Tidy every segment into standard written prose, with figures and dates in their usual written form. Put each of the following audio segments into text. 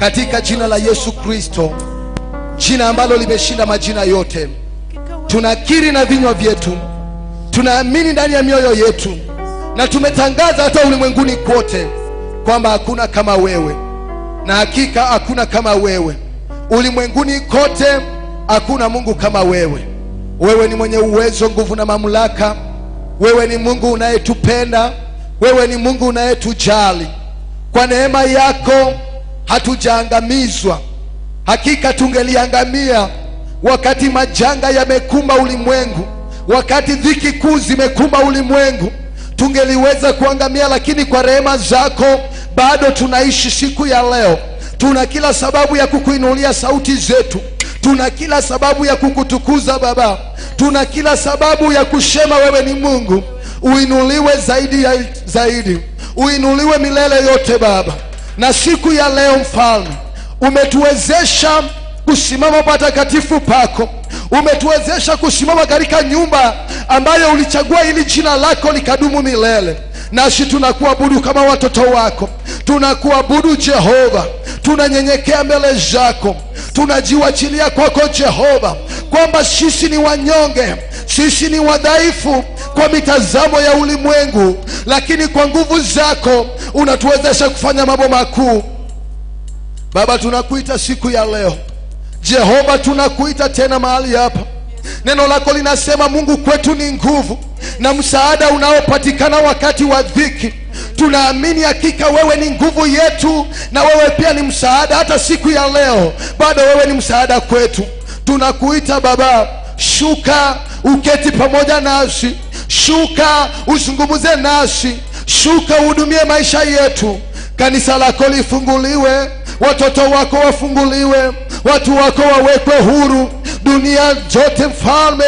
Katika jina la Yesu Kristo, jina ambalo limeshinda majina yote, tunakiri na vinywa vyetu, tunaamini ndani ya mioyo yetu, na tumetangaza hata ulimwenguni kote kwamba hakuna kama wewe, na hakika hakuna kama wewe. Ulimwenguni kote hakuna Mungu kama wewe. Wewe ni mwenye uwezo, nguvu na mamlaka. Wewe ni Mungu unayetupenda, wewe ni Mungu unayetujali. Kwa neema yako hatujaangamizwa. Hakika tungeliangamia wakati majanga yamekumba ulimwengu, wakati dhiki kuu zimekumba ulimwengu, tungeliweza kuangamia, lakini kwa rehema zako bado tunaishi siku ya leo. Tuna kila sababu ya kukuinulia sauti zetu, tuna kila sababu ya kukutukuza Baba, tuna kila sababu ya kusema wewe ni Mungu. Uinuliwe zaidi ya zaidi, uinuliwe milele yote Baba. Na siku ya leo Mfalme, umetuwezesha kusimama patakatifu pako, umetuwezesha kusimama katika nyumba ambayo ulichagua ili jina lako likadumu milele. Nasi tunakuabudu kama watoto wako, tunakuabudu Jehova, tunanyenyekea mbele zako, tunajiwachilia kwako Jehova, kwamba sisi ni wanyonge, sisi ni wadhaifu kwa mitazamo ya ulimwengu, lakini kwa nguvu zako unatuwezesha kufanya mambo makuu. Baba, tunakuita siku ya leo. Jehova, tunakuita tena mahali hapa. Neno lako linasema Mungu kwetu ni nguvu na msaada unaopatikana wakati wa dhiki. Tunaamini hakika wewe ni nguvu yetu na wewe pia ni msaada. Hata siku ya leo bado wewe ni msaada kwetu. Tunakuita Baba, shuka uketi pamoja nasi, shuka uzungumze nasi, shuka uhudumie maisha yetu. Kanisa lako lifunguliwe, watoto wako wafunguliwe, watu wako wawekwe huru. Dunia zote Mfalme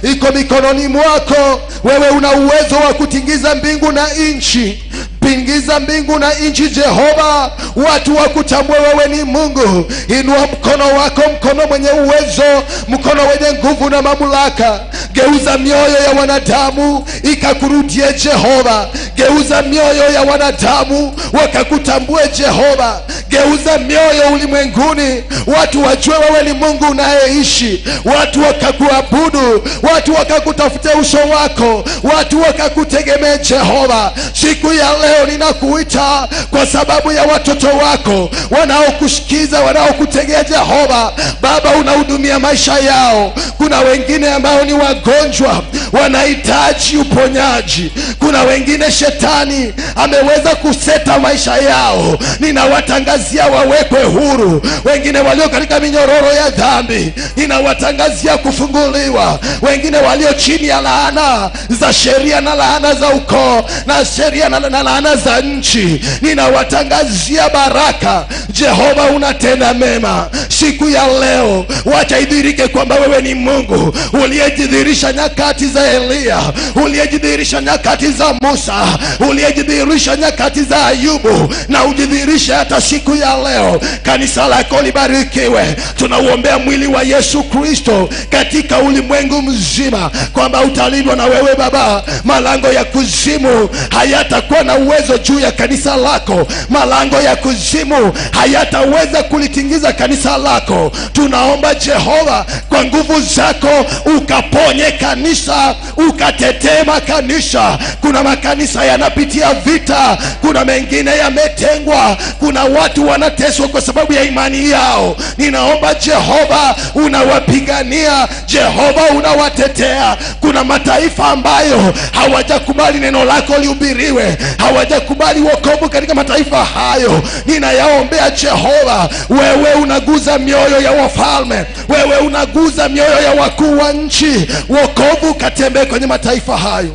iko mikononi mwako. Wewe una uwezo wa kutingiza mbingu na nchi. Pingiza mbingu na nchi Jehova, watu wakutambue wewe ni Mungu. Inua mkono wako, mkono mwenye uwezo, mkono wenye nguvu na mamlaka. Geuza mioyo ya wanadamu ikakurudie Jehova. Geuza mioyo ya wanadamu wakakutambue Jehova. Geuza mioyo ulimwenguni, watu wajue wewe ni Mungu unayeishi, watu wakakuabudu, watu wakakutafuta uso wako, watu wakakutegemea Jehova. Siku ya leo ninakuita kwa sababu ya watoto wako wanaokusikiza, wanaokutegea Jehova. Baba, unahudumia maisha yao. Kuna wengine ambao ni wagonjwa, wanahitaji uponyaji. Kuna wengine shetani ameweza kuseta maisha yao, ninawatangazia wawekwe huru. Wengine walio katika minyororo ya dhambi, ninawatangazia kufunguliwa. Wengine walio chini ya laana za sheria na laana za ukoo na sheria na laana za nchi, ninawatangazia baraka. Jehova, unatenda mema siku ya leo. Wacha idhirike kwamba wewe ni Mungu uliyejidhihirisha nyakati za Elia, uliyejidhihirisha nyakati za Musa, uliyejidhihirisha nyakati za Ayubu, na ujidhihirishe hata siku ya leo. Kanisa lako libarikiwe. Tunauombea mwili wa Yesu Kristo katika ulimwengu mzima, kwamba utalindwa na wewe Baba. Malango ya kuzimu hayatakuwa na uwezo juu ya kanisa lako. Malango ya kuzimu hayataweza kulitingiza kanisa lako. Tunaomba Jehova, kwa nguvu zako ukaponye kanisa, ukatetema kanisa. Kuna makanisa yanapitia vita, kuna mengine yametengwa, kuna watu wanateswa kwa sababu ya imani yao. Ninaomba Jehova, unawapigania. Jehova, unawatetea. Kuna mataifa ambayo hawajakubali neno lako lihubiriwe, hawajakubali wokovu katika mataifa hayo. Ninayaombea Jehova, wewe unaguza mioyo ya wafalme, wewe unaguza mioyo ya wakuu wa nchi. Wokovu katembee kwenye mataifa hayo.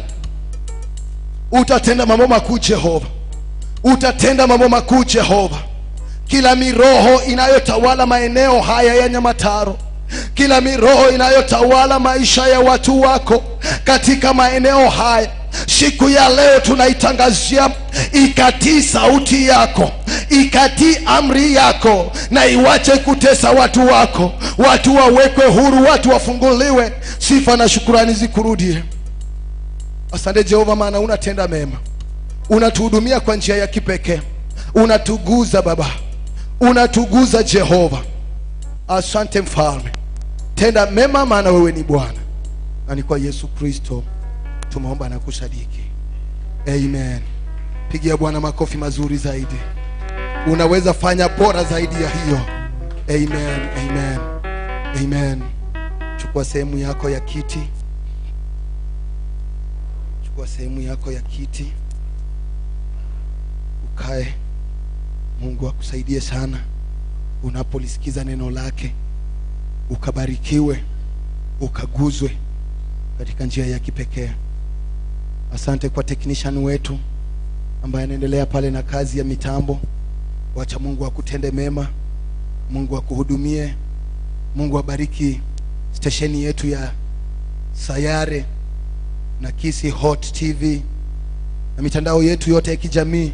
Utatenda mambo makuu Jehova, utatenda mambo makuu Jehova. Kila miroho inayotawala maeneo haya ya Nyamataro, kila miroho inayotawala maisha ya watu wako katika maeneo haya, siku ya leo tunaitangazia ikatii sauti yako, ikatii amri yako, na iwache kutesa watu wako. Watu wawekwe huru, watu wafunguliwe. Sifa na shukurani zikurudie. Asante Jehova, maana unatenda mema, unatuhudumia kwa njia ya kipekee, unatuguza Baba, Unatuguza Jehova. Asante Mfalme, tenda mema, maana wewe ni Bwana. Na ni kwa Yesu Kristo tumeomba na kusadiki, amen. Pigia Bwana makofi mazuri zaidi. Unaweza fanya bora zaidi ya hiyo. Amen, amen, amen. Chukua sehemu yako ya kiti. Chukua sehemu yako ya kiti, ukae. Mungu akusaidie sana unapolisikiza neno lake, ukabarikiwe, ukaguzwe katika njia ya kipekee. Asante kwa technician wetu ambaye anaendelea pale na kazi ya mitambo. Wacha Mungu akutende mema, Mungu akuhudumie, Mungu abariki stesheni yetu ya Sayare na Kisi Hot TV na mitandao yetu yote ya kijamii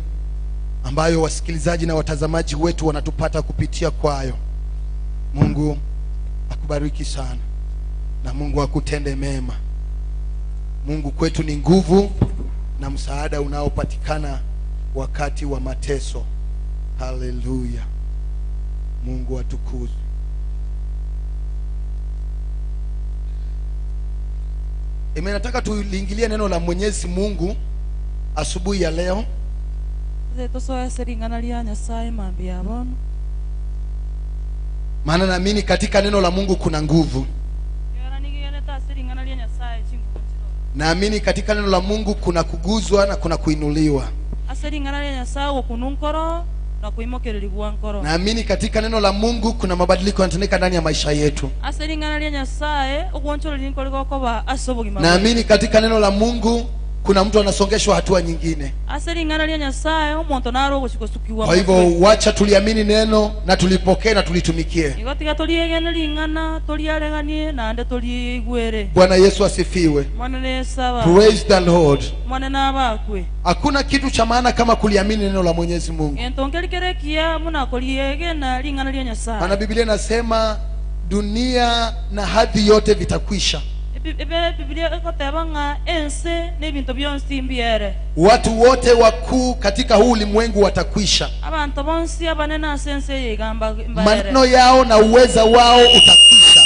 ambayo wasikilizaji na watazamaji wetu wanatupata kupitia kwayo. Mungu akubariki sana na Mungu akutende mema. Mungu kwetu ni nguvu na msaada unaopatikana wakati wa mateso. Haleluya. Mungu atukuzwe. Amen. Nataka tuliingilie neno la Mwenyezi Mungu asubuhi ya leo. Maana naamini katika neno la Mungu kuna nguvu. Naamini katika neno la Mungu kuna kuguzwa na kuna kuinuliwa. Naamini katika neno la Mungu kuna mabadiliko yanatendeka ndani ya maisha yetu. Naamini katika neno la Mungu kuna mtu anasongeshwa hatua nyingine. Kwa hivyo wacha tuliamini neno na tulipokee na tulitumikie. Bwana Yesu asifiwe. Praise the Lord. Hakuna kitu cha maana kama kuliamini neno la Mwenyezi Mungu. Maana Biblia inasema dunia na hadhi yote vitakwisha. Watu wote wakuu katika huu ulimwengu watakwisha. Maneno yao na uweza wao utakwisha.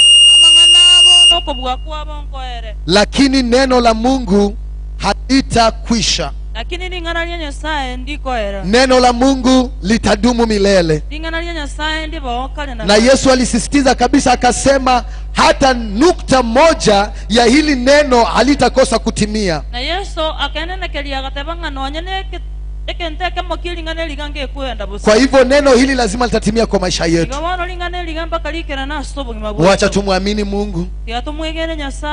Lakini neno la Mungu halitakwisha. Neno la Mungu litadumu milele. Na Yesu alisisitiza kabisa akasema hata nukta moja ya hili neno halitakosa kutimia. Na Yesu Kwa hivyo neno hili lazima litatimia kwa maisha yetu. Wacha tumuamini Mungu,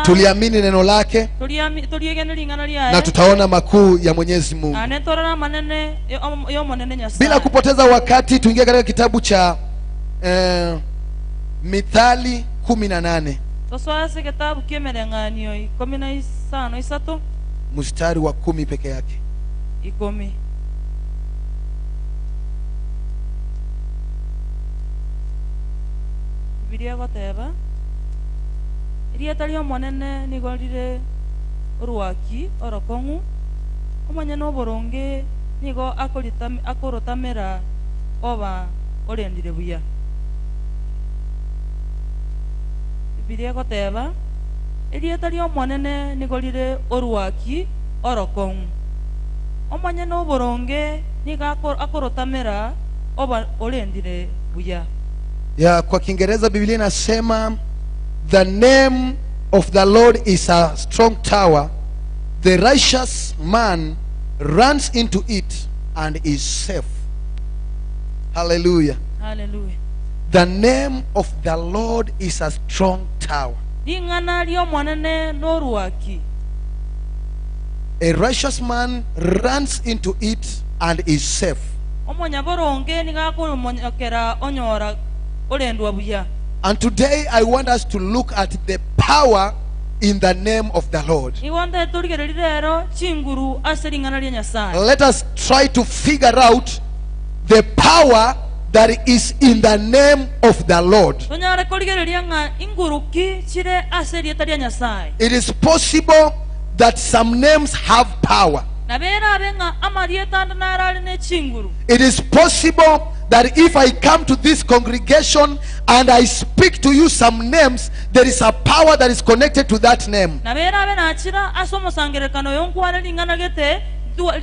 tuliamini neno lake, na tutaona makuu ya Mwenyezi Mungu. Bila kupoteza wakati tuingie katika kitabu cha Mithali 18. Mstari wa 10 peke yake. 10. Bibilia goteba Irieta monene nigo rire oruaki orokong'u omonyene oboronge nigo akorotamera oba orendire buya. Bibilia goteba Irieta monene nigo rire oruaki orokong'u omonyene oboronge nigo akorotamera oba orendire buya. Ya, kwa Kiingereza Biblia inasema the name of the Lord is a strong tower, the righteous man runs into it and is safe. Hallelujah. Hallelujah. The name of the Lord is a strong tower. A righteous man runs into it and is safe. And today I want us to look at the power in the name of the Lord. Let us try to figure out the power that is in the name of the Lord. It is possible that some names have power. It is possible that if I come to this congregation and I speak to you some names, there is a power that is connected to that name. Na bera nachira ase omosangerekano oyo nkwane ring'ana gete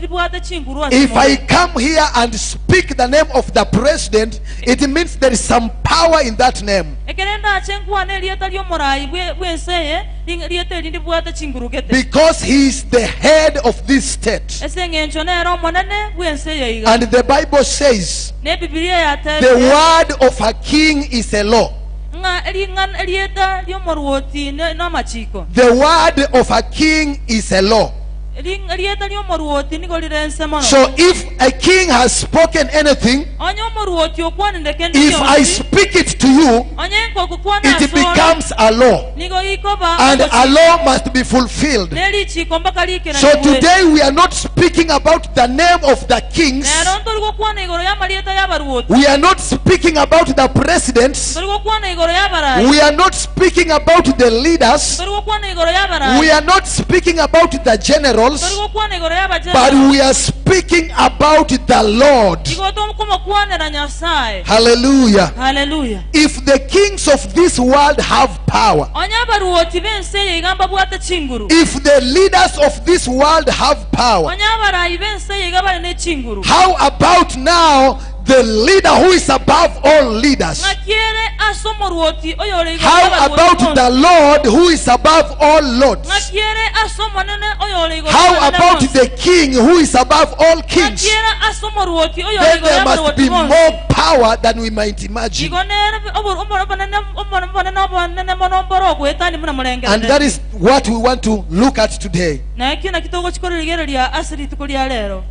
ribwate chinguru ase If I more. come here and speak the name of the president, it means there is some power in that name. Ekere ndache nkwane erieta riomorai bwenseye rieta eri ribwate chinguru gete. Because he is the head of this state. Ase eng'encho nere omonene bwenseye iga. And the Bible says, Ne Bibilia yatebire, the word of a king is a law. Ng'a ring'ana erieta riomorwoti n'amachiko. The word of a king is a law. Rieta riomorwoti nigo rirense mono. So if a king has spoken anything, Onye omorwoti okwanire kende if I gionsi, speak it to you, onye nkogokwana it ase ore, becomes a law. nigo ikoba And a ogochi- law must be fulfilled. nerichiko mpaka rikeraniwe. So today we are not speaking about the name of the kings. Rero ntori gokwana igoro y'amarieta y'abarwoti. We are not speaking about the presidents. Ntori gokwana igoro y'abarai. We are not speaking about the leaders. Ntori gokwana igoro y'abarai. We are not speaking about the generals. Ntori gokwana igoro y'abajenero. But we are speaking about the Lord. Igo tokomokwanera Nyasaye. Hallelujah. Hallelujah. If the kings of this world have power, Onye abarwoti b'ensi eye iga mbabwate chinguru. if the leaders of this world have power, Onye abarai b'ensi eye iga bare ne chinguru. how about now the leader who is above all leaders? Ng'akiere ase omorwoti oyore igoro How y'abarwoti about bonsi. the Lord who is above all lords? Ng'akiere ase omonene oyore igoro How y'abanene about bonsi. the king who is above all kings? Ng'akiere ase omorwoti oyore Then igoro there must y'abarwoti be bonsi. more power than we might imagine. Igo nere omonene obonene mono mboro ogwetani muna And murengerere. that is what we want to look at today. Na ekio nakio togochikorerigereria ase rituko ria rero.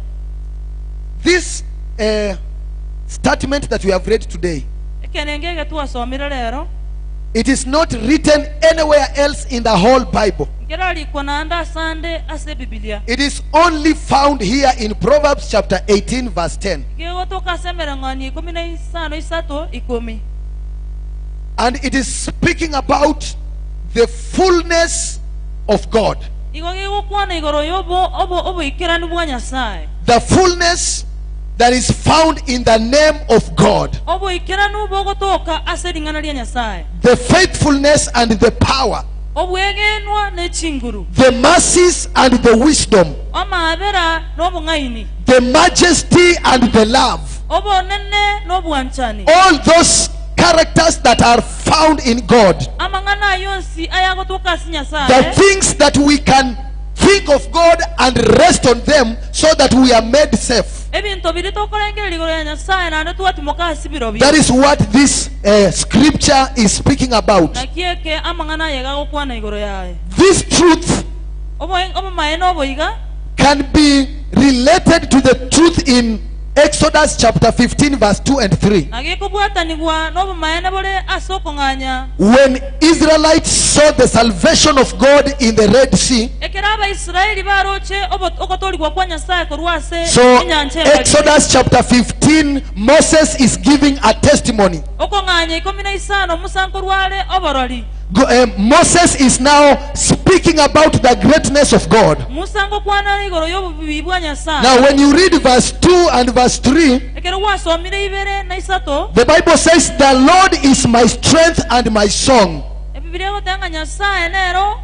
This statement that we have read today, Ekerenge ege twasomire rero, it is not written anywhere else in the whole Bible. nkerarikwa naende asande ase Bibilia. It is only found here in Proverbs chapter 18 verse 10. Gegotoka ase emereng'anio ikumi na isano isato ikumi. And it is speaking about the fullness of God. Igo gegokwana igoro y'obo oboikeranu bwa Nyasaye. The fullness that is found in the name of God. Oboikeranu bogotoka ase ring'ana ria Nyasaye. The faithfulness and the power. Obwegenwa ne chinguru. The mercies and the wisdom. Amabera n'obong'aini. The majesty and the love. Obonene n'obwanchani. All those characters that are found in God. Amang'ana yonsi ayagotoka ase Nyasaye. The things that we can think of God and rest on them so that we are made safe. Ebinto biri tokorengerera igoro ya Nyasaye naende twatimoka ase biro That is what this scripture is speaking about. Naki eke amang'ana aye gagokwana igoro yaye. This truth Obomaene oboiga can be related to the truth in Exodus chapter 15 verse 2 and 3. Nagekobwatanigwa n'obomaene bore ase okong'anya. When Israelites saw the salvation of God in the Red Sea, Ekero Abaisraeli baroche ogotorigwa kwa Nyasaye korwa ase so enyancha embari. Exodus chapter 15, Moses is giving a testimony. Okong'anya ikumi na isano Musa nkorware oborori. Moses is now speaking about the greatness of God. Musa ngokwana igoro y'obubi bwa Nyasaye. Now when you read verse 2 and verse 3, Ekero gwasomire ibere na isato, the Bible says, the Lord is my strength and my song. Ebibilia egotanga Nyasaye nero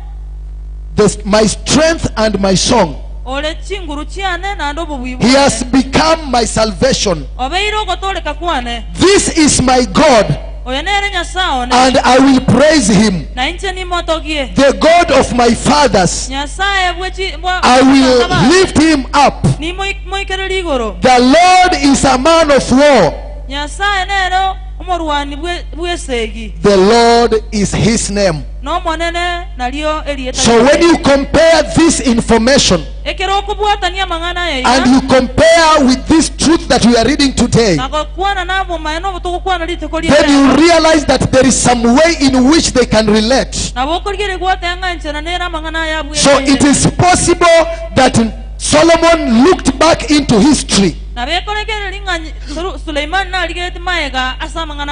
My strength and my song. ore chinguru chiane naende obubi He has bwane. become my salvation. Obeire ogotoreka kwane. This is my God, Oyo nere Nyasaye one. and I will praise him. Na inche nimotogie. The God of my fathers, Nyasaye bwechi bwa I will lift him up. Nimoikereri igoro. The Lord is a man of war. Nyasaye nero omorwani bwesegi. The Lord is his name. N'omonene nario erieta. So when you compare this information Ekero okobwatania amang'ana aya and you compare with this truth that we are reading today, nagokwana nabo maene obotogokwana rituko ria then you rero. realize that there is some way in which they can relate. Nabo okorigere gwateng'a enchera nere amang'ana aya So it is possible that Solomon looked back into history.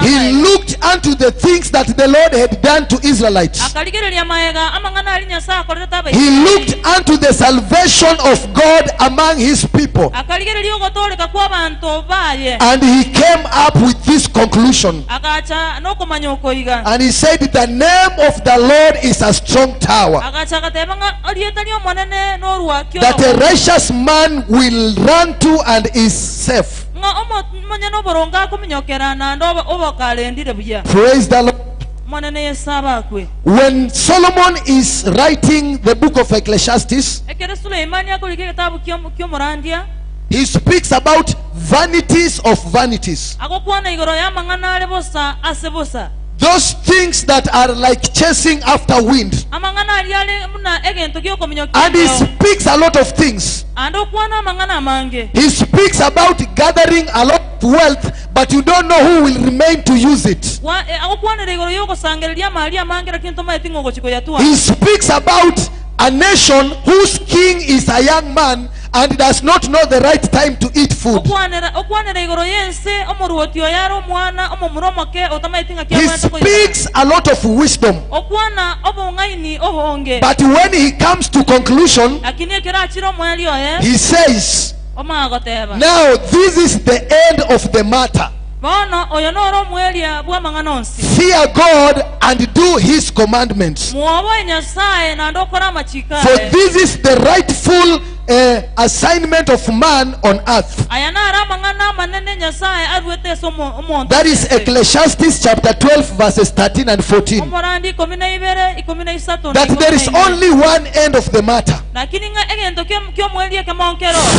He looked unto the things that the Lord had done to Israelites. He looked unto the salvation of God among his people. And he came up with this conclusion. And he said, the name of the Lord is a strong tower, that a righteous man will run to and is safe. Praise the Lord. When Solomon is writing the book of Ecclesiastes, he speaks about vanities of vanities. Those things that are like chasing after wind. And he speaks a lot of things. He speaks about gathering a lot of wealth, but you don't know who will remain to use it. He speaks about a nation whose king is a young man and does not know the right time to eat food. He speaks a lot of wisdom. But when he comes to conclusion, he says, now this is the end of the matter. Fear God and do his commandments. For this is the rightful assignment of man on earth. That is Ecclesiastes chapter 12 verses 13 and 14. That there is only one end of the matter.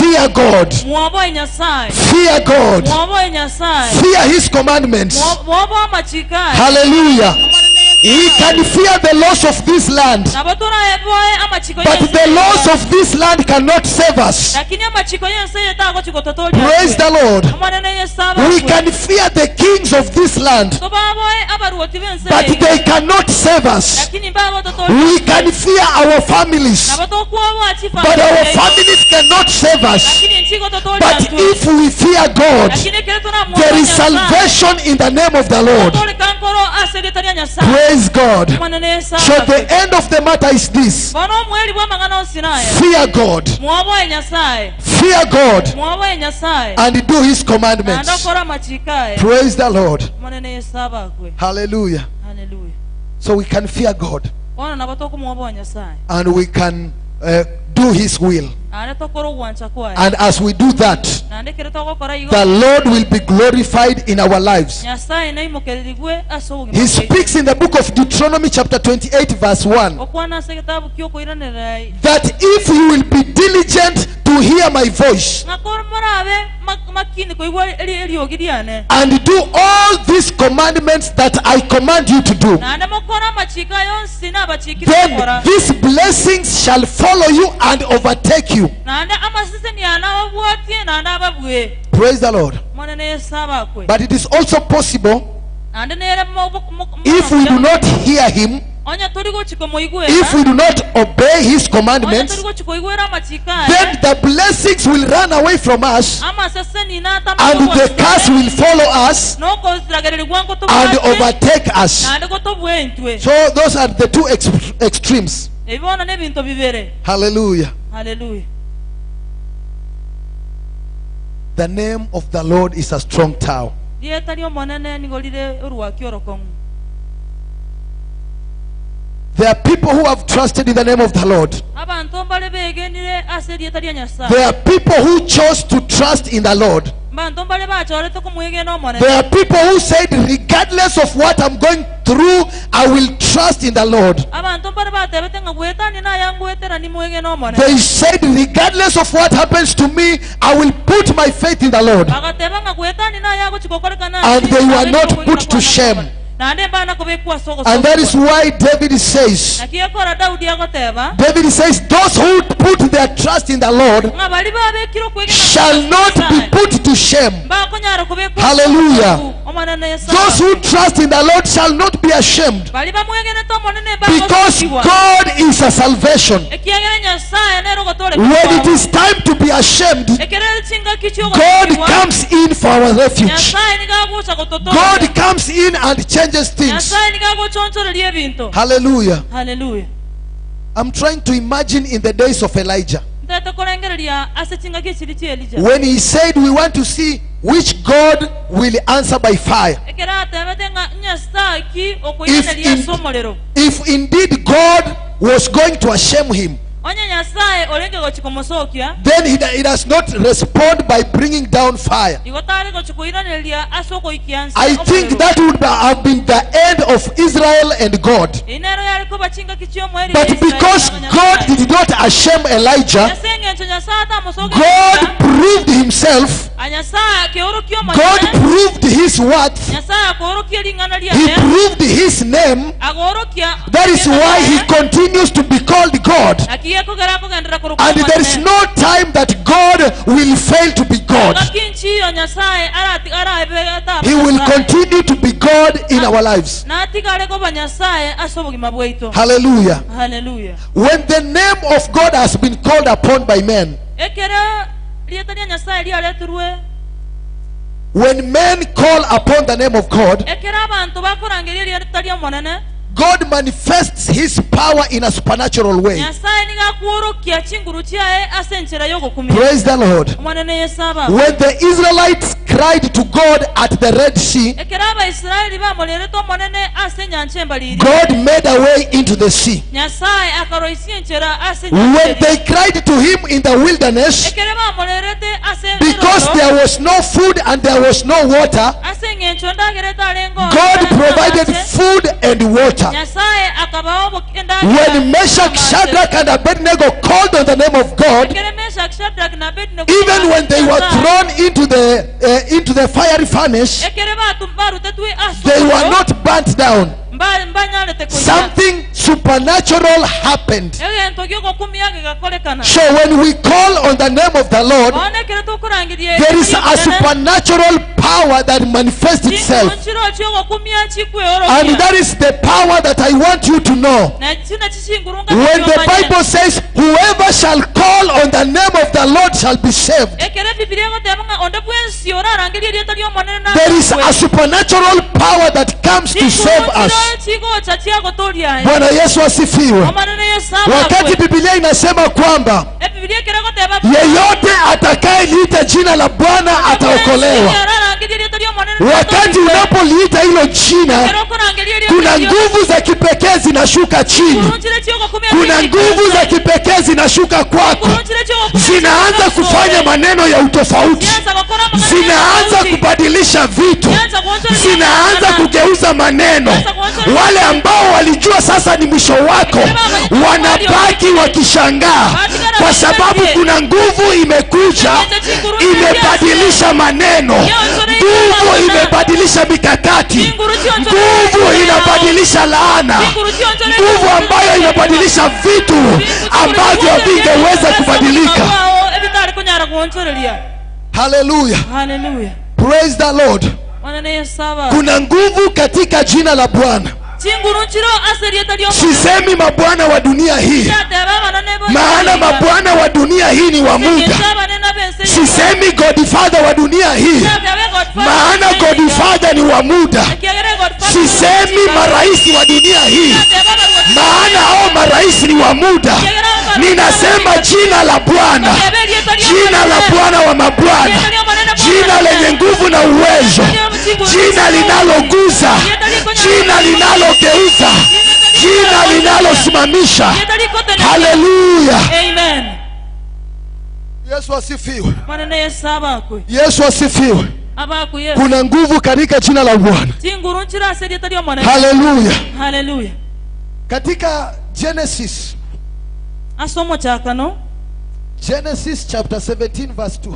Fear God. Fear God. Fear his commandments. Hallelujah. He can fear the loss of this land, but the loss of this land cannot save us. Praise the Lord. We can fear the kings of this land, but they cannot save us. We can fear our families, but our families cannot save us. But if we fear God, there is salvation in the name of the Lord. Praise God. So the end of the matter is this: fear God. Fear God and do his commandments. Praise the Lord. Hallelujah. So we can fear God and we can do his will. And as we do that, the Lord will be glorified in our lives. He speaks in the book of Deuteronomy chapter 28 verse 1 that if you will be diligent to hear my voice and do all these commandments that I command you to do, then these blessings shall follow you and overtake you. Praise the Lord. But it is also possible, if we do not hear him, if we do not obey his commandments, then the blessings will run away from us and the curse will follow us and overtake us. So those are the two extremes. Hallelujah. Hallelujah. The name of the Lord is a strong tower. There are people who have trusted in the name of the Lord. There are people who chose to trust in the Lord. There are people who said, regardless of what I'm going through, I will trust in the Lord. They said, regardless of what happens to me, I will put my faith in the Lord. And they were not put to shame. And that is why David says, those who put their trust in the Lord shall not be put to shame. Hallelujah. Those who trust in the Lord shall not be ashamed, because God is a salvation. When it is time to be ashamed, God comes in for our refuge. God comes in and changes things. Hallelujah. Hallelujah. I'm trying to imagine in the days of Elijah, when he said we want to see which God will answer by fire. If indeed God was going to shame him, then he does not respond by bringing down fire. I think that would have been the end of Israel and God. But because God did not shame Elijah, God proved himself. God proved his worth. He proved his name. That is why he continues to be called God. And there is no time that God will fail to be God. He will continue to be God in our lives. Hallelujah. Hallelujah. When the name of God has been called upon by men, when men call upon the name of God, God manifests his power in a supernatural way. Praise the Lord. When the Israelites cried to God at the Red Sea, God made a way into the sea. When they cried to him in the wilderness, because there was no food and there was no water, God provided food and water. When Meshach, Shadrach, and Abednego called on the name of God, even when they were thrown into the fiery furnace, they were not burnt down. Something supernatural happened. So when we call on the name of the Lord, there is a supernatural power that manifests itself. And that is the power that I want you to know. When the Bible says, whoever shall call on the name of the Lord shall be saved, there is a supernatural power that comes to save us. Bwana Yesu asifiwe. Wakati Biblia inasema kwamba yeyote atakayeliita jina la Bwana ataokolewa, wakati unapoliita hilo jina, kuna nguvu za kipekee zinashuka chini. Kuna nguvu za kipekee zinashuka kwako, zinaanza kufanya maneno ya utofauti, zinaanza kubadilisha vitu, zinaanza kugeuza maneno. Wale ambao walijua sasa ni mwisho wako wanabaki wakishangaa, kwa sababu kuna nguvu imekuja, imebadilisha maneno. Nguvu imebadilisha mikakati. Nguvu inabadilisha laana. Nguvu ambayo inabadilisha vitu ambavyo havingeweza kubadilika. Hallelujah. Hallelujah. Praise the Lord. Kuna nguvu katika jina la Bwana. Sisemi mabwana wa dunia hii, maana mabwana wa dunia hii ni wa muda. Sisemi Godfather wa dunia hii, maana Godfather ni wa muda. Sisemi maraisi wa dunia hii, maana hao maraisi ni wa muda. Ninasema jina la Bwana, jina la Bwana wa mabwana, jina lenye nguvu na uwezo, jina linaloguza, jina linalogeuza, jina linalosimamisha. Hallelujah. Amen. Yesu asifiwe. Yesu asifiwe. Kuna nguvu katika jina la Bwana. Hallelujah. Hallelujah. Katika Genesis, Genesis chapter 17 verse 2.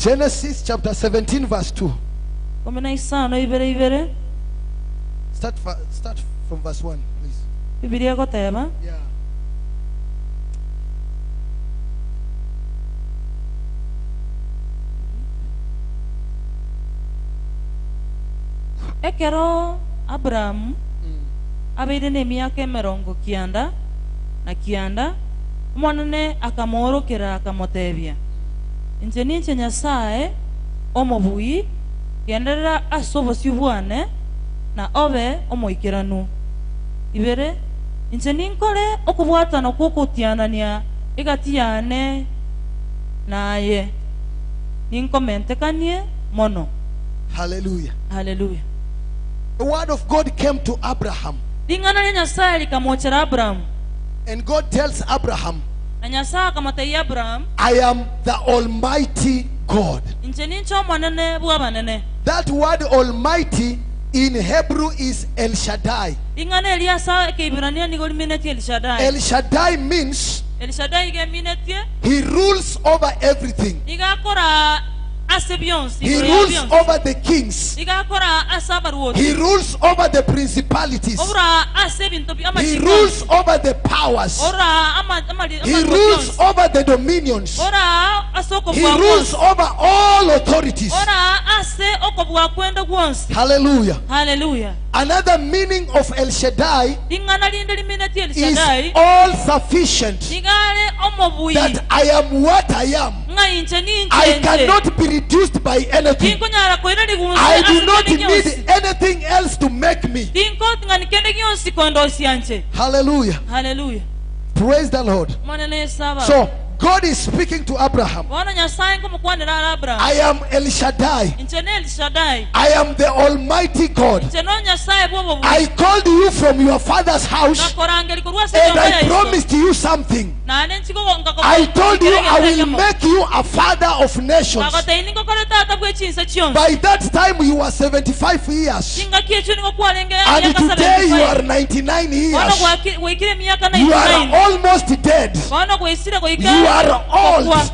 Genesis chapter 17 verse 2. Start from verse 1, please. Biblia. Yeah. Ekero Abrahamu abeire n'emiaka 99 omonene akamworokera akamotebia inche ninche Nyasaye omobui genderera ase obosio bwane na obe omoikeranu. Ibere inche ninkore okobwatana kw'okotianania egati yane naye ninkomentekanie mono. Hallelujah. Hallelujah. The word of God came to Abraham. Ling'ana lya Nyasaye likamochera Abraham. And God tells Abraham, Na Nyasaye akamotebia Abraham, I am the Almighty God. Inche ninche omonene bw'abanene. That word Almighty in Hebrew is El Shaddai. Ling'ana eria ase Keibrania nigo rimenetie El Shaddai. El Shaddai means El Shaddai gemenetie he rules over everything. Igakora ase bionsi. He rules over the kings. Igakora ase abaruoti. He rules over the principalities. Ora ase binto He by'amachiko. rules over the powers. Ora He rules over the dominions. Ora ase He okobua rules gwonsi. over all authorities. Ora ase okobua kwende gwonsi. Hallelujah. Hallelujah. Another meaning of El Shaddai Ling'ana rinde rimenetie El is Shaddai all sufficient. nigare omobui. That I am what I am. Ng'a inche ninche I nche. cannot be reduced by anything. Tinkonyara koira rigunse I do ase not kende need gionsi. anything else to make me. Tinkong'ani kende gionsi kondosia nche. Hallelujah. Hallelujah. Praise the Lord. Monene saba. So God is speaking to Abraham. Bono Nyasaye ngomokwanera ara Abraham. I am El Shaddai. Inche ne El Shaddai. I am the Almighty God. Inche no Nyasaye bw'obobui. I called you from your father's house Ngakorangeri korwa ase and nyomba I ya iso. promised you something. Nane nchiko ngako. I told you I will make you a father of nations. Ngakotei ningokore tata bw'echinse chionsi. By that time you were 75 years. Chingaki echo nigo kwarenge And emiaka today you 75. are 99 Bono years. gwaikire emiaka You are 99. almost dead. Bono gwaisire goika You are old.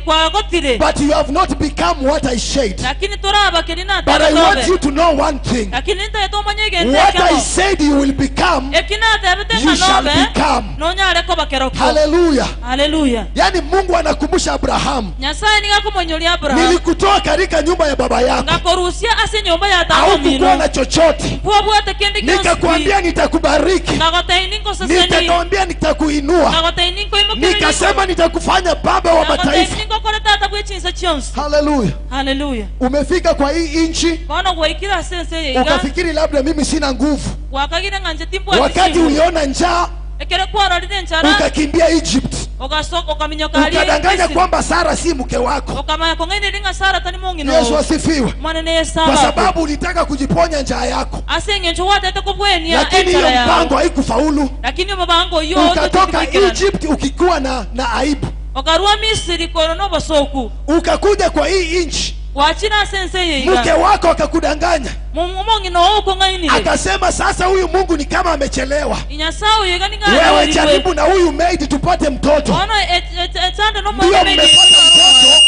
kwagotire. But you have not become what I said. Lakini toraba keri But I want natebe you to know one thing. Lakini ntaete omanye egento What I ekemo. said you will become, Eki natebete you shall ng'a nobe become. nonyare koba keroko. Hallelujah. Hallelujah. Yani Mungu anakumbusha Abraham, Nyasaye nigakumonyoria Abraham. nilikutoa katika nyumba ya baba yako, Ngakorusia ase nyomba ya tata haukukuwa omino. na chochote. Bwobwate kende gionsi. Nikakwambia nitakubariki, Ngagotei ninkoseseni. nikakwambia nitakuinua, Ngagotei ninkoimokereri. nikasema nitakufanya baba wa Ngagotei mataifa. ninkokore tata bw'echinse chionsi. Hallelujah. Hallelujah. Umefika kwa hii nchi Bono gwaikire ase ense eye iga. ukafikiri labda mimi sina nguvu. Gwakagire ng'a nche timbwati Wakati chinguru. uliona njaa Ekere kwarorire enchara ukakimbia Egypt, ogasoka okaminyoka aria ukadanganya Misiri. kwamba Sara si mke wako. Okamanya kong'aineri ng'a Sara tari mong'ina Yesu oo. asifiwe. Mwanene Yesu Kwa abakwe. sababu ulitaka kujiponya njaa yako, Ase eng'encho gwatete kobwenia lakini enchara hiyo yago. mpango haikufaulu. Lakini omobango oyio Ukatoka ototibwikirana. Egypt ukikuwa na aibu, Okarua Misiri koro n'obosoku. ukakuja kwa hii nchi, Gwachira ase ense eye mke iga. wako akakudanganya, Omong'ina oo okong'ainire. akasema sasa huyu Mungu ni kama amechelewa, Inyasaye oyo iga wewe ning'arerirwe. jaribu na huyu maid tupate mtoto. Bono echande Ndio n'omwana maid. mmepata mtoto.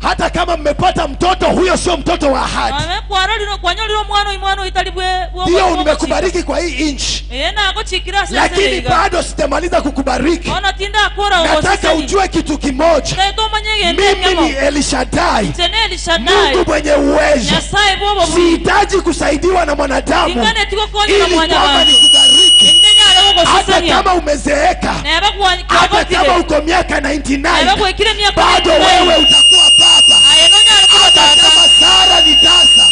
Hata kama mmepata mtoto, huyo sio mtoto wa ahadi. Ame kwarorire kwanyorire omwana oyo mwana oitari bwe Ndio bwe nimekubariki kwa hii nchi, Ee nagochikira ase ense lakini iga. bado sitamaliza kukubariki. Bono tindakora Nataka ogoseseni. ujue kitu kimoja, Taete omanye egento mimi ekemo. ni El Shaddai, Inche ne El Shaddai. Mungu mwenye uwezo. Nyasaye bw'obobui. Sihitaji kusaidiwa na mwanadamu Tingane tigokonywa na ili kwamba mwanyabantu. nikubariki. Inde nyare Hata gogosesenia. kama umezeeka, Neba hata kama kwagotire. uko miaka Neba 99, gwekire miaka bado 99. wewe utakuwa baba. Aye nonyare kuba Hata tata. kama Sara ni tasa,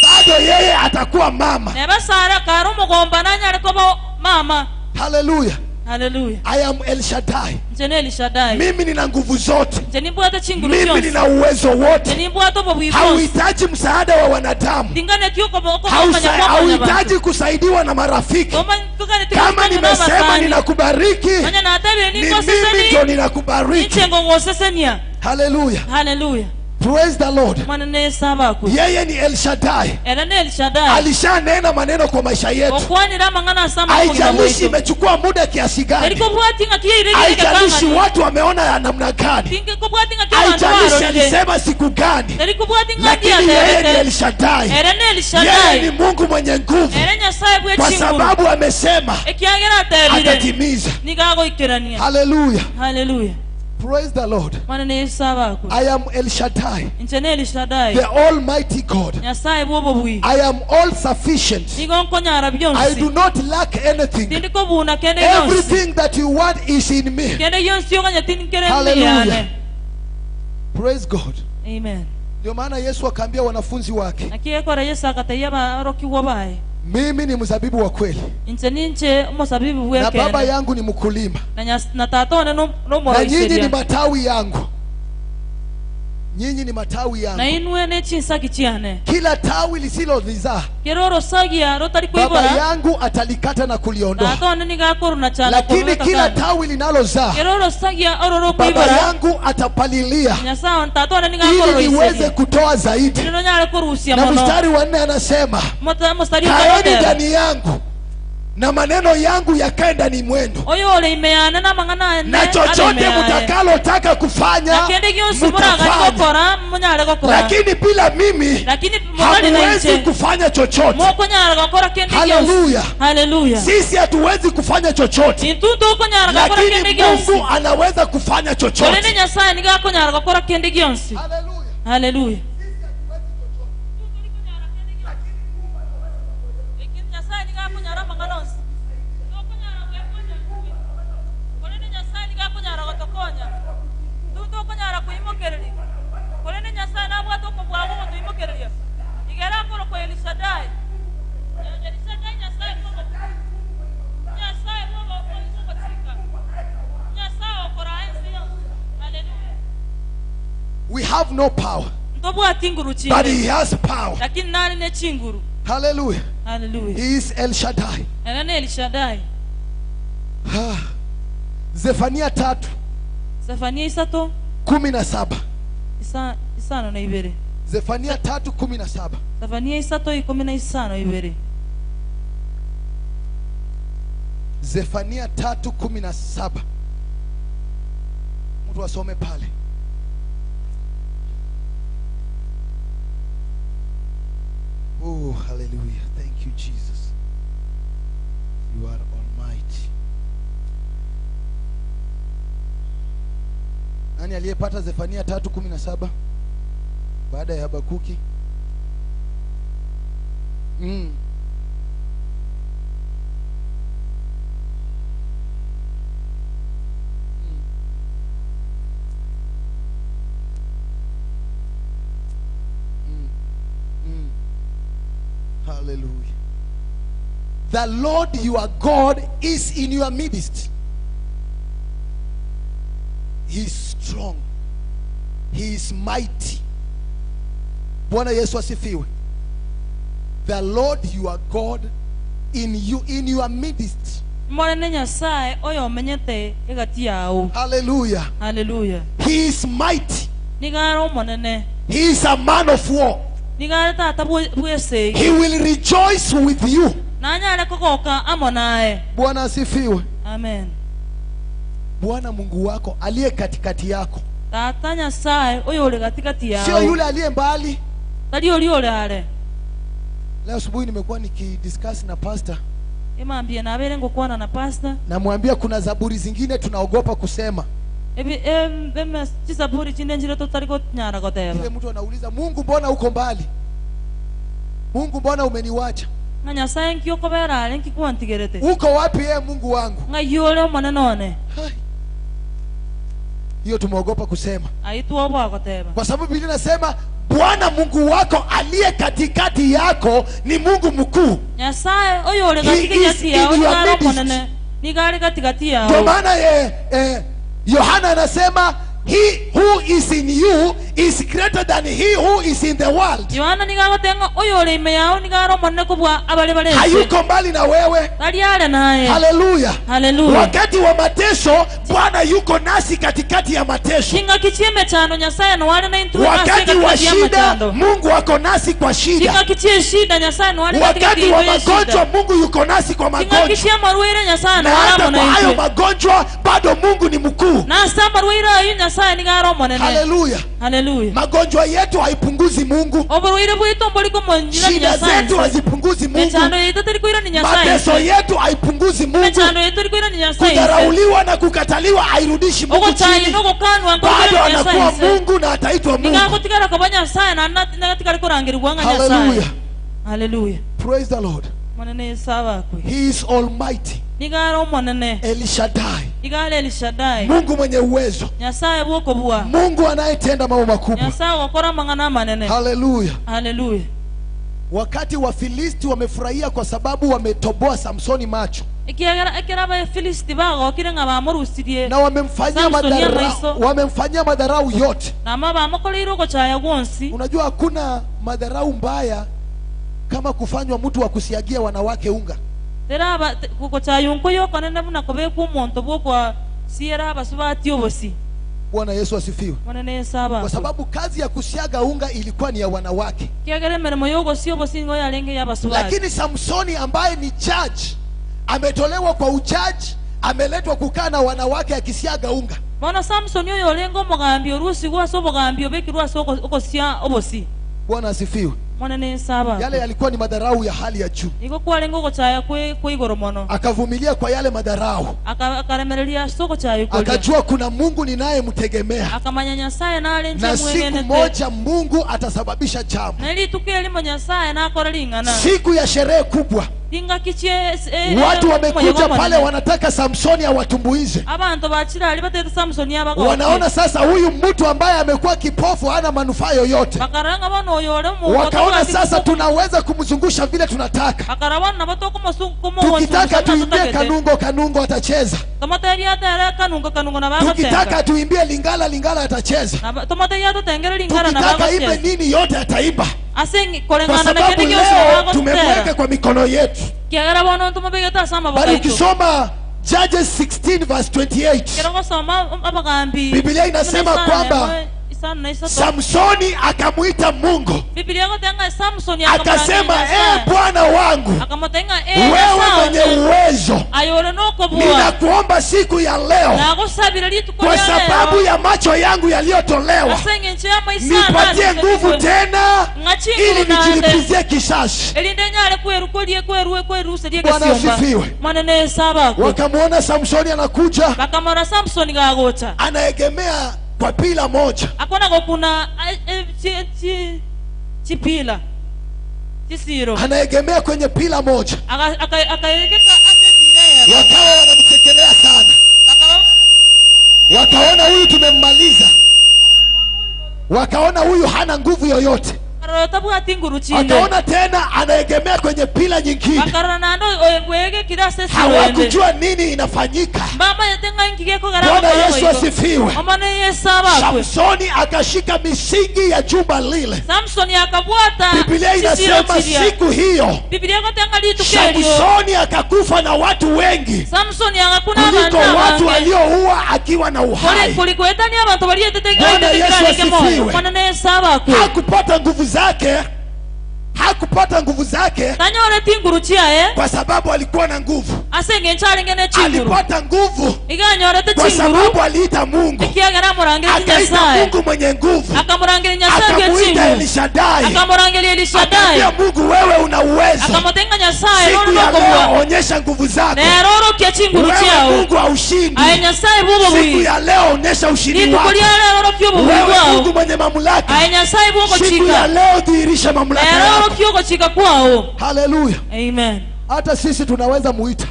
bado yeye atakuwa mama. Neba Sara kare omogomba nanyare koba mama. Hallelujah. Hallelujah. I am El Shaddai. Nche ne El Shaddai. Mimi nina nguvu zote, Nche nimbwate chinguru mimi chionsi. nina uwezo Nche wote. nimbwate obobui bwonsi. Hauhitaji msaada wa wanadamu, Tingane tiokomanya kwa mwanyabantu. hauhitaji kusaidiwa na marafiki. Tugane Kama tigokonywa nimesema n'abasani. ninakubariki, Manya natabire ni mimi ninkoseseni. ndio ninakubariki. Inche ngogosesenia. Hallelujah. Hallelujah. Praise the Lord. Mwana ne Yesu abakwe. Yeye ni El Shaddai. Era ne El Shaddai. Alishanena maneno kwa maisha yetu. Okwanira amang'ana ase amagima Haijalishi bwaitu. imechukua muda kiasi gani, Erikobwati ng'a kiire haijalishi gekang'ani. watu wameona ya namna gani, Tingekobwati ng'a ki abanto haijalishi barorire. alisema siku gani, Erikobwati ng'a lakini yeye ni ndiatebete. El Shaddai. Era ne El Yeye Shaddai. ni Mungu mwenye nguvu, Era Nyasaye kwa bw'echinguru. sababu amesema Ekiagera atebire. atatimiza. Nigagoikerania. Haleluya. Haleluya. Praise the Lord. I am El Shaddai, the Almighty God. I am all sufficient. I do not lack anything. Everything that you want is in me. Hallelujah. Praise God. Amen. Ndio maana Yesu akaambia wanafunzi wake, mimi ni mzabibu wa kweli, na baba yangu ni mkulima, na nyinyi ni matawi yangu. Nyinyi ni matawi yangu. Kila tawi lisilolizaa, baba yangu atalikata na kuliondoa. Lakini kila tawi linalozaa, baba yangu atapalilia ili liweze kutoa zaidi. Na mstari wa 4 anasema, kaeni ndani yangu na maneno yangu yakae ndani mwenu, na chochote mtakalotaka kufanya mtafanya, lakini bila mimi hamwezi kufanya chochote. Hallelujah. Hallelujah. Sisi hatuwezi kufanya chochote, lakini Mungu anaweza kufanya chochote. Hallelujah. We have no power, but he has power. Hallelujah. Hallelujah. He is El Shaddai. Zefania 3. Zefania 3 17. 5 Zefania 3:17. Zefania 3:15. Zefania 3:17. Mtu asome pale. Oh, hallelujah. Thank you, Jesus. You are almighty. Nani aliyepata Zefania 3:17 baada ya Habakuki? Hallelujah. The Lord your God is in your midst. He is strong. He is mighty. Bwana Yesu asifiwe. The Lord your God in you, in your midst. Hallelujah. Hallelujah. He is mighty. He is a man of war. He will rejoice with you. Bwana asifiwe. Amen. Bwana Mungu wako aliye katikati yako, sio yule aliye mbali. Leo asubuhi nimekuwa nikidiscuss na pastor. Namwambia kuna zaburi zingine tunaogopa kusema. Ile mtu anauliza, Mungu mbona uko mbali? Mungu mbona umeniwacha? Uko wapi ye Mungu wangu? Hiyo tumeogopa kusema. Kwa sababu Biblia inasema Bwana Mungu wako aliye katikati yako ni Mungu mkuu. He is in your midst. Ndio maana Yohana anasema he who is in you is greater than he who is in the world. Hayuko mbali na wewe. Hallelujah. Hallelujah. Wakati wa mateso Bwana yuko nasi katikati ya mateso. Wakati wa shida Mungu ako nasi kwa shida. Wakati wa magonjwa Mungu yuko nasi kwa magonjwa. Na hata kwa hayo magonjwa bado Mungu ni mkuu. Hallelujah. Hallelujah. Haleluya. Magonjwa yetu haipunguzi Mungu. Shida zetu hazipunguzi Mungu. Mateso yetu haipunguzi Mungu. Kudharauliwa na kukataliwa hairudishi Mungu chini. Bado anakuwa Mungu na ataitwa Mungu. Hallelujah. Hallelujah. Praise the Lord. He is almighty. El Shaddai. Mungu mwenye uwezo. Mungu anayetenda mambo makubwa. Hallelujah. Hallelujah. Wakati wa Filisti wamefurahia kwa sababu wametoboa Samsoni macho. Na wamemfanyia madharau yote. Unajua hakuna madharau mbaya kama kufanywa mtu wa kusiagia wanawake unga. Bwana Yesu asifiwe. Kwa sababu kazi ya kusiaga unga ilikuwa ni ya wanawake. Lakini Samsoni ambaye ni judge, ametolewa kwa ujaji, ameletwa kukaa na wanawake akisiaga unga. Bwana asifiwe. Yale yalikuwa ni madharau ya hali ya juu. Akavumilia kwa yale madharau. Akajua kuna Mungu ninayemtegemea. Na siku moja Mungu atasababisha jambo. Siku ya sherehe kubwa, watu wamekuja pale wanataka Samsoni awatumbuize. Wanaona sasa huyu mtu ambaye amekuwa kipofu hana manufaa yoyote. Wakaona sasa tunaweza kumzungusha vile tunataka. Tukitaka tuimbie kanungo kanungo atacheza. Tukitaka tuimbie lingala lingala atacheza. Tukitaka imbe nini yote ataimba. Kwa sababu leo tumemweka kwa mikono yetu. Bali ukisoma Judges 16 verse 28, Biblia inasema kwamba Samsoni akamuita Mungu. Akasema, Bwana wangu, wewe mwenye uwezo, ninakuomba siku ya leo, kwa sababu ya macho yangu yaliyotolewa, nipatie nguvu tena ili nijilipizie kisasi. Bwana asifiwe. Wakamuona Samsoni anakuja, anaegemea kwa pila moja. Anaegemea kwenye pila moja. Wakawa wanamchekelea sana. Wakaona huyu tumemmaliza. Wakaona huyu hana nguvu yoyote. Akaona tena anaegemea kwenye pila nyingine. Hawakujua nini inafanyika. Bwana Yesu asifiwe. Samsoni akashika misingi ya jumba lile. Biblia inasema siku hiyo Samsoni akakufa na watu wengi kuliko watu walioua akiwa na uhai. Bwana Yesu asifiwe. Hakupata nguvu zake. Hakupata nguvu zake kwa sababu alikuwa na nguvu. Alipata nguvu kwa sababu aliita Mungu. Akaita Mungu mwenye nguvu. Akamuita El Shaddai. Akamwambia Mungu, wewe una uwezo. Siku ya leo onyesha nguvu zako. Wewe Mungu haushindi. Siku ya leo onyesha ushindi wako. Wewe Mungu mwenye mamlaka. Siku ya leo dhihirisha mamlaka yako. Hallelujah. Amen. Hata sisi tunaweza muita.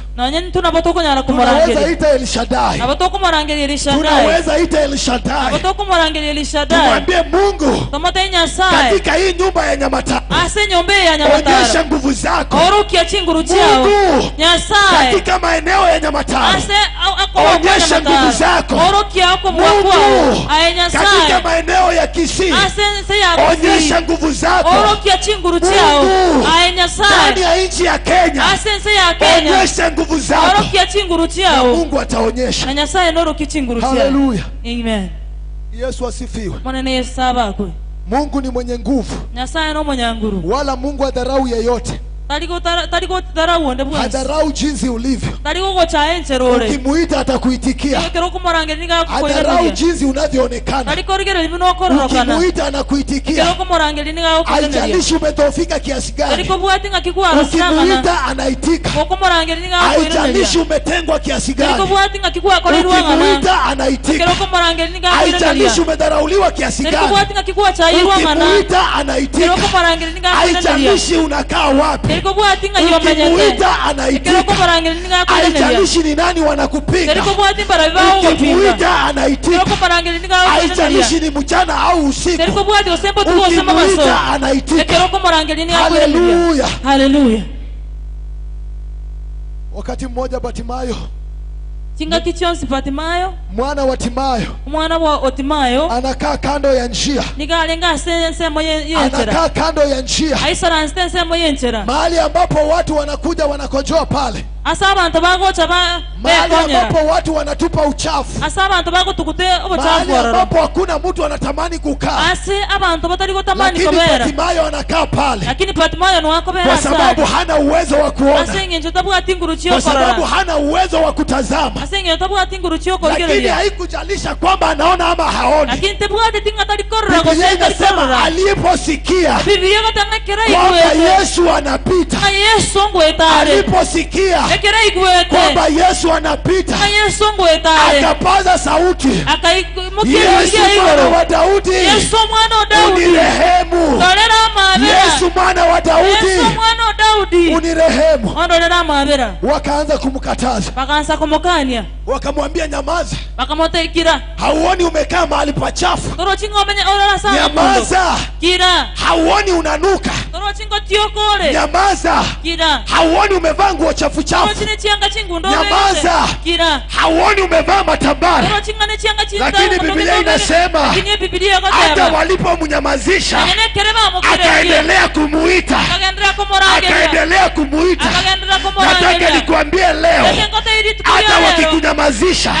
Tunaweza ita El Shaddai. Tunaweza ita El Shaddai. Tumwambie Mungu, katika hii nyumba ya Nyamataro, onyesha nguvu zako. Mungu, katika maeneo ya Nyamataro, onyesha nguvu zako. Mungu, katika maeneo ya Kisii, onyesha nguvu zako. Mungu, ndani ya nchi ya Kenya, onyesha nguvu zako. Na Mungu ataonyesha. Hallelujah. Amen. Yesu asifiwe. Mungu ni mwenye nguvu, wala Mungu hadharau yeyote. Hadharau jinsi ulivyo. Ukimuita atakuitikia. Hadharau jinsi unavyoonekana. Ukimuita anakuitikia. Haijalishi umedhoofika kiasi gani. Ukimuita anaitika. Haijalishi umetengwa kiasi gani. Ukimuita anaitika. Haijalishi umedharauliwa kiasi gani. Ukimuita anaitika. Haijalishi unakaa wapi. Ukimuita anaitika. Haijalishi ni nani wanakupinga. Ukimuita anaitika. Haijalishi ni mchana au usiku. Ukimuita anaitika. Haleluya. Haleluya. Wakati mmoja Batimayo, chingaki chonsi Batimayo, mwana wa Timayo, mwana wa Timayo, anakaa kando ya njia. Nikalenga sehemu yenchera. Anakaa kando ya njia. Aisara sehemu yenchera. Mahali ambapo watu wanakuja wanakojoa pale. Asa abantu bagocha ba Mahali ambapo watu wanatupa uchafu. Asa abantu bagotukute ubuchafu. Mahali ambapo hakuna mtu anatamani kukaa. Ase abantu batari gotamani Lakini kobera. Batimayo anakaa pale. Lakini Batimayo nwakobera kwa sababu hana uwezo wa kuona. Ase ngenjo tabwati nguruchiyo Kwa sababu hana uwezo wa kutazama. Ase ngenjo tabwati nguruchiyo Lakini korigereria. haikujalisha kwamba anaona ama haoni. Lakini tabwati tinga tari korora Biblia gose tari inasema korora. aliposikia Biblia gatanga kera kwamba igwete. Yesu anapita. Nga Yesu ngwetare. Aliposikia Ekera igwete. kwamba Yesu anapita, Nga Yesu ngwetare. akapaza sauti, Yesu Akaimukiria mwana igoro. wa Daudi, Yesu mwana wa Daudi. unirehemu. Ndorera amabera. Yesu mwana wa Daudi, Yesu mwana wa Daudi. unirehemu. Ondorera amabera. Wakaanza kumkataza, Bakaanza kumukania. wakamwambia nyamaza, Bakamutekira. hauoni umekaa mahali pachafu? Toro chingo menye orora sana. Nyamaza, Kira. hauoni unanuka? Toro chingo tiokore. Nyamaza, Kira. hauoni umevaa nguo chafu Toro chafu? chine chianga chingundo. Nyamaza. Kira. Hauoni umevaa matambara? Toro chinga ne chianga chinda. Lakini Biblia inasema Lakini Biblia hata goteba. walipomnyamazisha Nene kereba mukirekia. akaendelea kumuita, Akaendelea kumurangeria. akaendelea kumuita. Akaendelea Nataka kumurangeria. nikwambie leo, hata wakikunyamazisha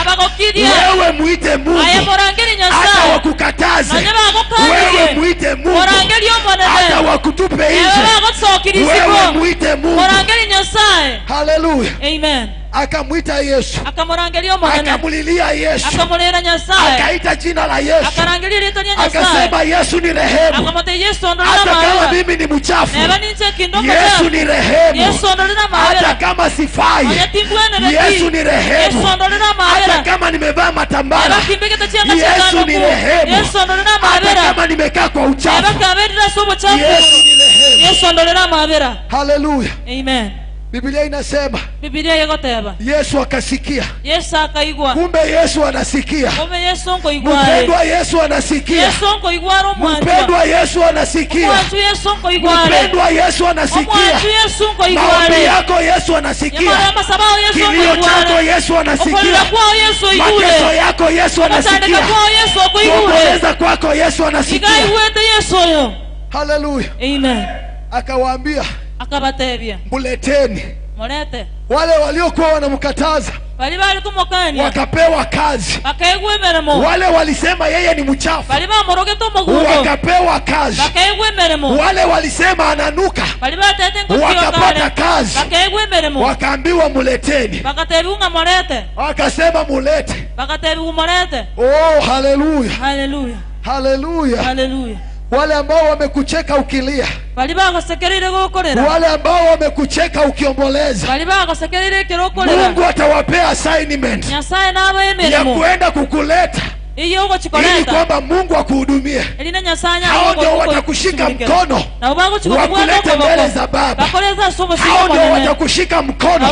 wewe muite Mungu, Aye murangeri hata Nyasaye. wakukataze Nanye bagukanire. wewe muite Mungu, Murangeri omonene. hata wakutupe Ewe nje bagotsokirisiko. wewe muite Mungu. Murangeri Nyasaye. Haleluya. Amen. Akamwita Yesu, Akamurangeria omonene. akamulilia Yesu, Akamurera Nyasaye. akaita jina la Yesu, Akarangeria rito lya Nyasaye. akasema Yesu ni rehemu, Akamote Yesu ondorera hata kama amabera. mimi ni mchafu, Neba ninche kindo Yesu ni rehemu, Yesu ondorera hata amabera. kama sifai, Onye timbwenere Yesu ni rehemu, Yesu ondorera hata amabera. kama nimevaa matambara, Eba kimbegete chianga Yesu ni rehemu, Yesu ondorera hata amabera. kama nimekaa kwa Eba uchafu, kaberera sobo chafu. Yesu ni rehemu. Yesu ondorera amabera. Haleluya. Amen. Biblia inasema Biblia yegoteba. Yesu akasikia. Yesu akaigwa. Kumbe Yesu anasikia. Kumbe Yesu nkoigware. Mpendwa, Yesu anasikia. Yesu nkoigware omwanjwa. Mpendwa, Yesu anasikia. Omwanjwa Yesu nkoigware. Mpendwa, Yesu anasikia. Omwanjwa Yesu Maombi nkoigware. yako Yesu anasikia. Nyamara masabao Yesu Kilio chako nkoigware. Yesu anasikia. Okolera kwao Yesu Mateso igure. yako Yesu Otandika anasikia. kwao Yesu okoigure. Kuomboleza kwako Yesu anasikia. Igaigwete Yesu oyo. Haleluya. Amen. Akawaambia, Akabatebia. mleteni. Mulete. Wale waliokuwa wanamkataza Bali bali kumokania. wakapewa kazi. Bakaigwa emeremo. Wale walisema yeye ni mchafu Bali bamurogete omugundo. wakapewa kazi. Bakaigwa emeremo. Wale walisema ananuka Bali batete nkotio wakapata kazi. Bakaigwa emeremo. Wakaambiwa muleteni. Bakatebiwa mulete. Wakasema mulete. Bakatebiwa mulete. Oh, haleluya. Haleluya. Haleluya. Haleluya. Wale ambao wamekucheka ukilia, Bali bagosekerire gokorera. wale ambao wamekucheka ukiomboleza, Bali bagosekerire kirokorera. Mungu atawapea assignment Nyasaye nabe ya emeremo. kuenda kukuleta Iyo ili ugochikoleta. kwamba Mungu akuhudumie. Elina Nyasaye Hao ndio watakushika mkono Na wakulete mbele za Baba. Bakoleza sobo Hao ndio watakushika mkono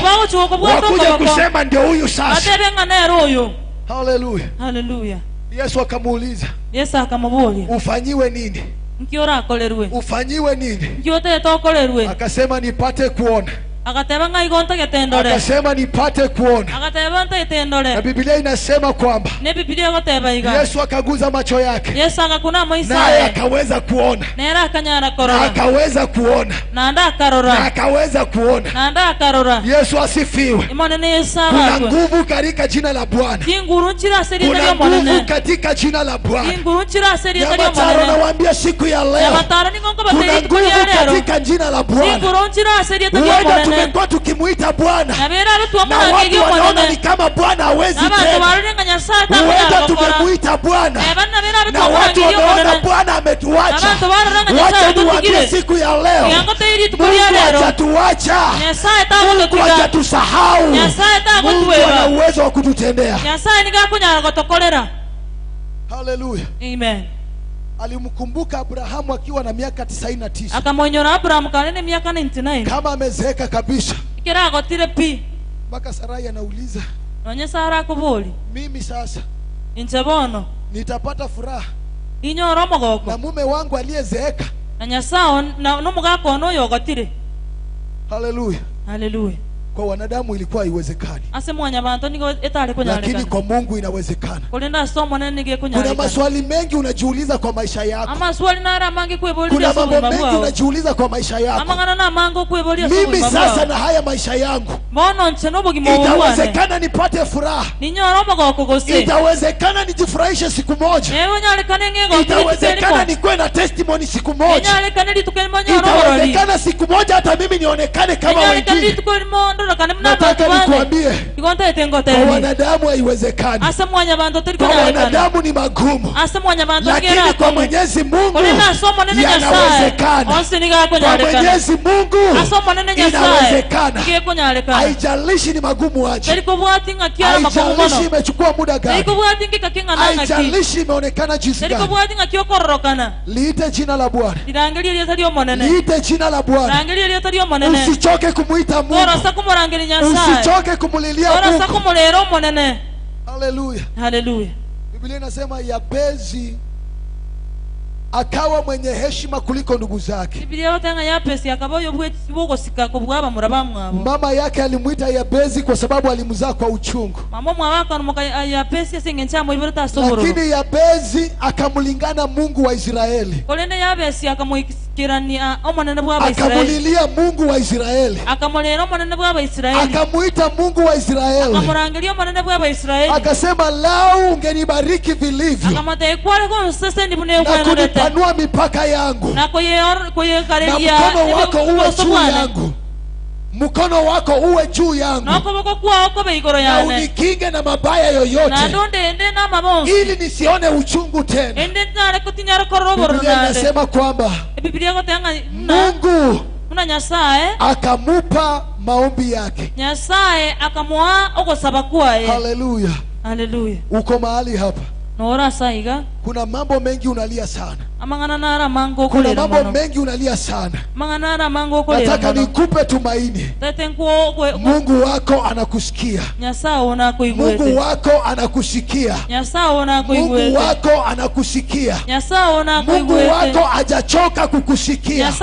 wakuja kusema ndio huyu sasa. Batebe ngana eroyo. Haleluya. Haleluya. Yesu akamuuliza, Yesu akamubulia. ufanyiwe nini? Nkiora akolerwe. Ufanyiwe nini? Nkiotete okolerwe. Akasema nipate kuona. Akateba ngaigonta getendore. Akasema nipate kuona. Akateba ntetendore. Na Biblia inasema kwamba ne Biblia goteba iga. Yesu akaguza macho yake. Yesu agakuna moisa. Naye akaweza kuona. Nera akanyara korora. Akaweza kuona. Na nda akarora. Na akaweza kuona. Na nda akarora. Yesu asifiwe. Imonene Yesu Kuna nguvu katika jina la Bwana. Kinguru nchira seri Kuna nguvu katika jina la Bwana. Kinguru nchira seri Nyamataro nawaambia siku ya leo. Kuna nguvu katika jina la Bwana. Kinguru nchira seri Huenda tumekuwa tukimuita Bwana na watu wanaona ni kama Bwana hawezi tena. Huenda tumemuita Bwana na watu wameona Bwana ametuacha. Wacha niwaambie siku ya leo, Mungu hajatuacha. Mungu hajatusahau. Mungu ana uwezo wa kututendea. Haleluya. Amen. Alimkumbuka Abrahamu akiwa na miaka 99. Akamwonyora Abrahamu kanene miaka 99. Kama amezeeka kabisa. Ikiragotire pi. Mpaka Sarai anauliza. Nonye Sara akoboli. Mimi sasa inche bono nitapata furaha inyora omogoko na mume wangu aliyezeeka. Na Nyasaye na nomugako ono yogotire. Haleluya. Haleluya. Kwa wanadamu ilikuwa haiwezekani. Ase mwanyabantu nigo etari kunyarekana. Lakini kwa Mungu inawezekana. Kulinda somo nene nige kunyarekana. Kuna maswali mengi unajiuliza kwa maisha yako. Ama swali nara mangi kuibolia. Kuna mambo mengi unajiuliza kwa maisha yako. Ama ngana na mango kuibolia somo. Mimi sasa na haya maisha yangu. Bono nche nobo gimo. Itawezekana nipate furaha. Ninyora omogoko gose. Itawezekana nijifurahishe siku moja. Ewe nyarekane ngego. Itawezekana nikuwe na testimony siku moja. Nyarekane lituke monyora orori. Itawezekana siku moja hata mimi nionekane kama wengine. Nataka nikuambie, kwa wanadamu haiwezekani. Kwa wanadamu ni magumu, lakini kwa Mwenyezi Mungu yanawezekana. Kwa Mwenyezi Mungu inawezekana. Haijalishi ni magumu aje, haijalishi imechukua muda gani, haijalishi imeonekana jinsi gani. Liite jina la Bwana. Liite jina la Bwana. Usichoke kumuita Mungu. Usichoke kumulilia Mungu. Haleluya. Haleluya. Biblia inasema Yabezi akawa mwenye heshima kuliko ndugu zake. Mama yake alimuita Yabezi kwa sababu alimzaa kwa uchungu. Lakini Yabezi akamlingana Mungu wa Israeli. Akamulilia Mungu wa Israeli. Akamuita Mungu wa Israeli. Akasema, lau ungenibariki vilivyo na kunipanua mipaka yangu, na mkono wako uwe juu yangu, mkono wako uwe juu yangu, na unikinge na mabaya yoyote, ili nisione uchungu tena. Biblia inasema kwamba Mungu akamupa maombi yake. Haleluya. Haleluya. Uko mahali hapa, kuna mambo mengi unalia sana. Kuna mambo mengi unalia sana. Nataka nikupe tumaini. Mungu wako anakusikia. Mungu wako anakusikia. Mungu wako anakusikia. Mungu wako hajachoka kukusikia.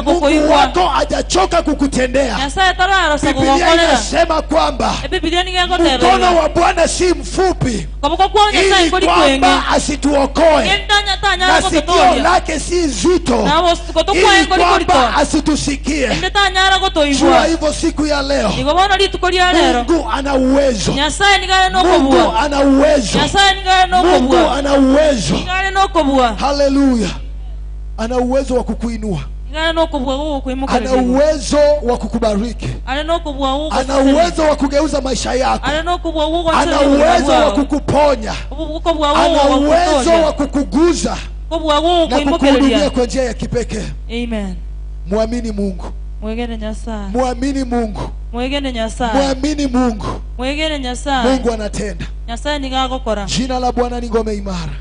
Mungu wako hajachoka kukutendea. Biblia inasema kwamba mkono wa Bwana si mfupi ili kwamba asituokoe, na sikio lake si zito ili kwamba asitusikie. Jua hivyo siku ya leo, Mungu ana uwezo. Mungu ana uwezo. Mungu ana uwezo. Haleluya. Ana uwezo wa kukuinua. Ana uwezo wa kukubariki. Ana uwezo wa kugeuza maisha yako. Ana uwezo wa kukuponya. Ana uwezo wa kukuguza na kukuhudumia kwa njia ya kipekee. Amen. Muamini Mungu. Muamini Mungu. Muamini Mungu. Mungu anatenda. Nyasaye nigagokora. Jina la Bwana ni ngome imara.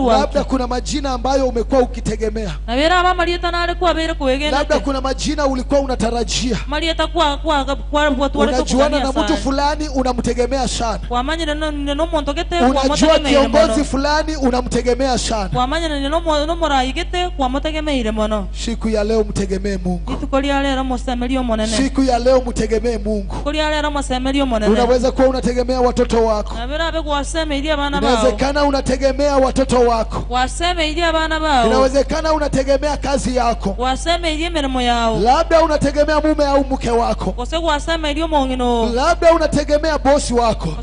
Labda kuna majina ambayo umekuwa ukitegemea. Labda kuna majina ulikuwa unatarajia. Unajuana na mtu fulani unamtegemea sana. Unajua kiongozi fulani unamtegemea sana. Siku ya leo mtegemee Mungu. Siku ya leo mtegemee Mungu. Unaweza kuwa unategemea watoto wako. Inawezekana unategemea watoto wako. Inawezekana unategemea kazi yako. Labda unategemea mume au mke wako. Labda unategemea bosi wako.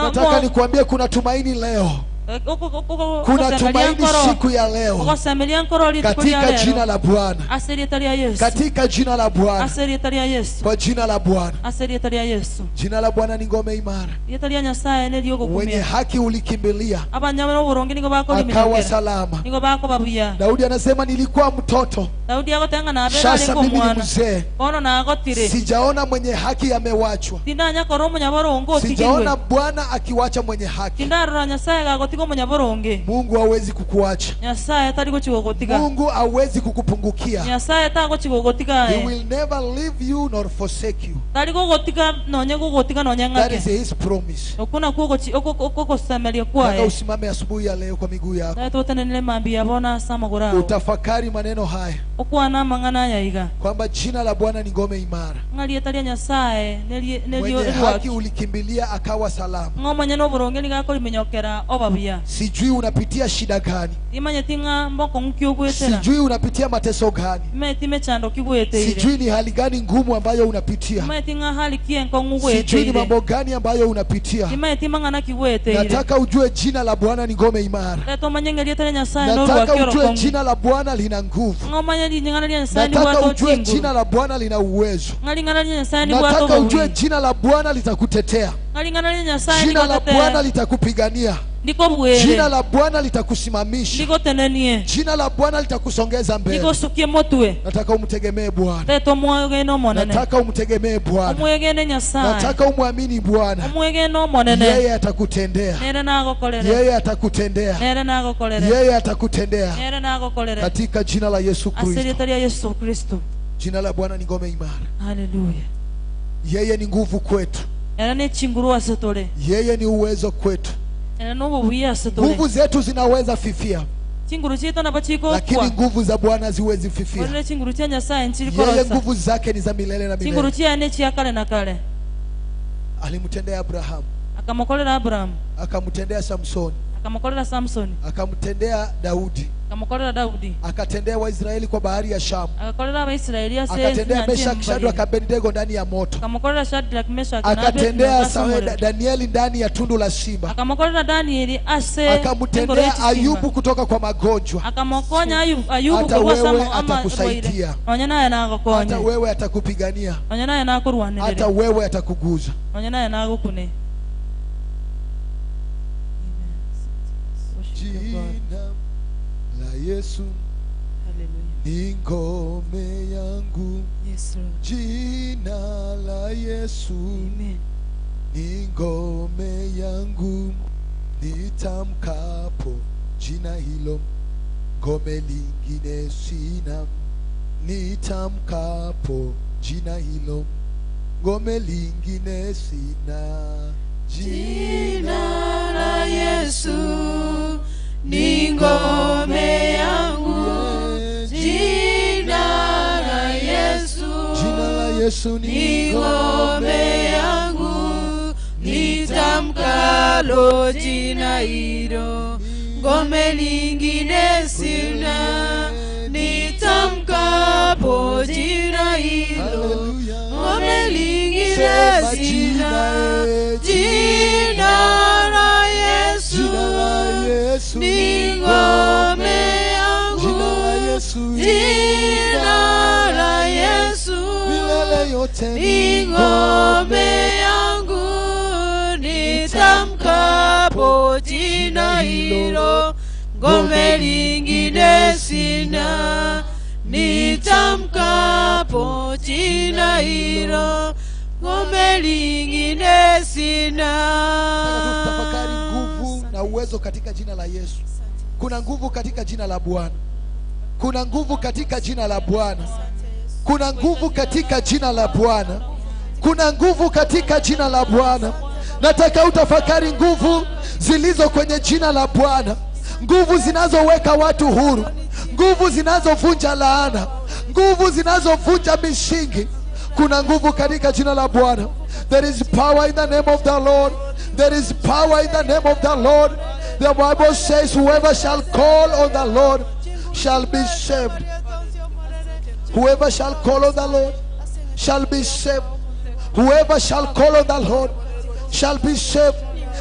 Nataka nikuambie kuna tumaini leo. Kuna tumaini siku ya leo. Katika jina la Bwana. Katika jina la Bwana. Kwa jina la Bwana. Jina la Bwana ni ngome imara. Wenye haki ulikimbilia akawa salama. Daudi anasema nilikuwa mtoto, sasa mimi ni mzee, sijaona mwenye haki amewachwa. Sijaona Bwana akiwacha mwenye haki. Mungu hawezi kukuacha. Mungu hawezi kukupungukia. He will never leave you nor forsake you. That is his promise. Nataka usimame asubuhi ya leo kwa miguu yako. Utafakari maneno haya kwamba jina la Bwana ni ngome imara. Mwenye haki ulikimbilia akawa salama. Sijui unapitia shida gani. Sijui unapitia mateso gani. Sijui ni hali gani ngumu ambayo unapitia. Sijui ni mambo gani ambayo unapitia. Nataka ujue jina la Bwana ni ngome imara. Nataka ujue jina la Bwana lina nguvu. Nataka ujue jina la Bwana lina uwezo. Nataka ujue jina la Bwana litakutetea. Jina la Bwana litakupigania. Jina la Bwana litakusimamisha. Jina la Bwana litakusongeza mbele. Nataka umtegemee Bwana. Nataka umtegemee Bwana. Nataka umwamini Bwana. Yeye atakutendea. Yeye atakutendea. Yeye atakutendea. Katika jina la Yesu Kristo. Jina la Bwana ni ngome imara. Haleluya. Yeye ni nguvu kwetu. Yeye ni uwezo kwetu. Nguvu zetu zinaweza fifia, lakini nguvu za Bwana haziwezi fifia. Yeye nguvu zake ni za milele na milele. Alimtendea Abraham, akamtendea Samsoni, akamtendea Daudi, akatendea Waisraeli kwa bahari ya Shamu, akatendea Meshaki, Shadraka, Abednego ndani ya moto, akatendea Danieli ndani ya tundu la simba, akamtendea Ayubu kutoka kwa magonjwa. Hata wewe atakusaidia, hata wewe atakupigania, hata wewe atakuguza. Jina la Yesu ni ngome yangu. Yes, Lord. Jina la Yesu ni ngome yangu. Nitamkapo jina hilo, ngome lingine sina. Nitamkapo jina hilo, ngome lingine sina. Jina la Yesu ni ngome yangu. Jina la Yesu, jina la Yesu ni ngome yangu. Nitamkalo jina hilo, ngome lingine sina. Nitamkapo jina hilo, ngome lingine sina. Jina la Yesu ni ngome yangu. Jina la Yesu ni ngome yangu. Nitamkapo jina hilo, ngome lingine sina. Nitamkapo jina hilo, ngome Ngome lingine sina. Tafakari nguvu na uwezo katika jina la Yesu. Kuna nguvu katika jina la Bwana. Kuna nguvu katika jina la Bwana. Kuna nguvu katika jina la Bwana. Kuna nguvu katika jina la Bwana. Nataka utafakari nguvu zilizo kwenye jina la Bwana. Nguvu zinazoweka watu huru, nguvu zinazovunja laana, nguvu zinazovunja misingi. Kuna nguvu katika jina la Bwana. There is power in the name of the Lord. There is power in the name of the Lord. The Bible says whoever shall call on the Lord shall be saved. Whoever shall call on the Lord shall be saved. Whoever shall call on the Lord shall be saved.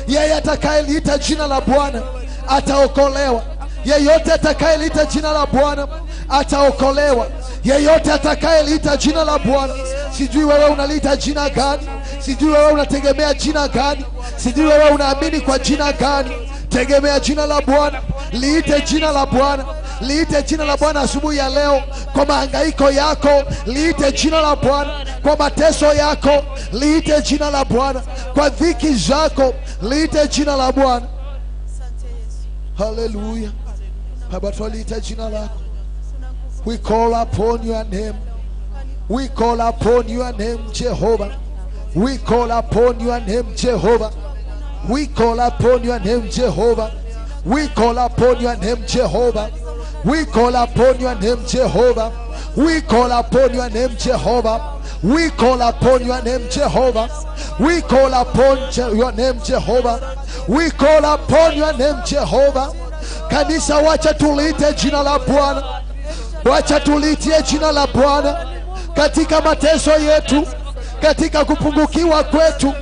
Yeye atakayeliita jina la Bwana ataokolewa. Yeyote atakayeliita jina la Bwana ataokolewa. Yeyote atakayeliita jina la Bwana. Sijui wewe unaliita jina gani, sijui wewe unategemea jina gani, sijui wewe unaamini kwa jina gani. Tegemea jina la Bwana, liite jina la Bwana, liite jina la Bwana asubuhi ya leo. Kwa mahangaiko yako, liite jina la Bwana. Kwa mateso yako, liite jina la Bwana. Kwa dhiki zako, liite jina la Bwana. Hallelujah. Baba, twaliita jina lako. We call upon your name. We call upon your name, Jehovah. We call upon your name, Jehovah. We call upon your name, Jehovah. We call upon your name, Jehovah. We call upon your name, Jehovah. We call upon your name, Jehovah. We call upon your name, Jehovah. We call upon your name, Jehovah. We call upon your name, Jehovah. Kanisa, wacha tuliite jina la Bwana. Wacha tuliitie jina la Bwana katika mateso yetu, katika kupungukiwa kwetu,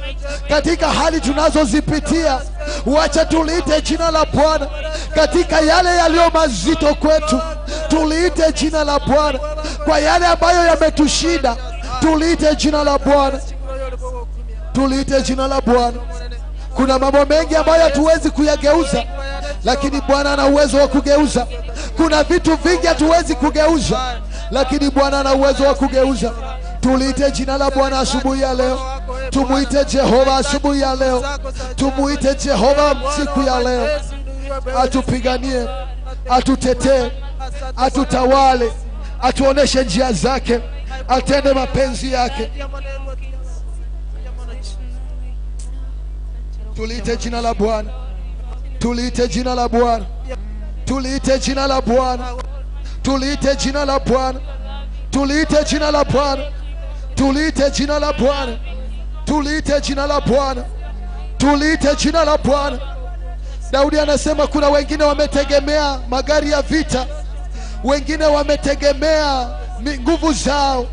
katika hali tunazozipitia. Wacha tuliite jina la Bwana katika yale yaliyo mazito kwetu. Tuliite jina la Bwana kwa yale ambayo yametushinda. Tuliite jina la Bwana. Tuliite jina la Bwana. Kuna mambo mengi ambayo hatuwezi kuyageuza, lakini Bwana ana uwezo wa kugeuza. Kuna vitu vingi hatuwezi kugeuza, lakini Bwana ana uwezo wa kugeuza. Tuliite jina la Bwana asubuhi ya leo. Tumuite Jehova asubuhi ya leo. Tumuite Jehova siku ya leo. Atupiganie, atutetee, atutawale, atuoneshe njia zake, atende mapenzi yake. Tuliite jina la Bwana. Tuliite jina la Bwana. Tuliite jina la Bwana. Tuliite jina la Bwana. Tuliite jina la Bwana. Tuliite jina la Bwana. Tuliite jina la Bwana. Tuliite jina la Bwana. Daudi anasema kuna wengine wametegemea magari ya vita, wengine wametegemea nguvu zao,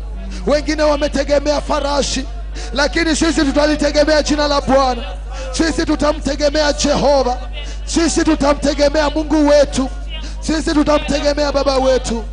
wengine wametegemea farasi, lakini sisi tutalitegemea jina la Bwana. Sisi tutamtegemea Jehova. Sisi tutamtegemea Mungu wetu. Sisi tutamtegemea Baba wetu.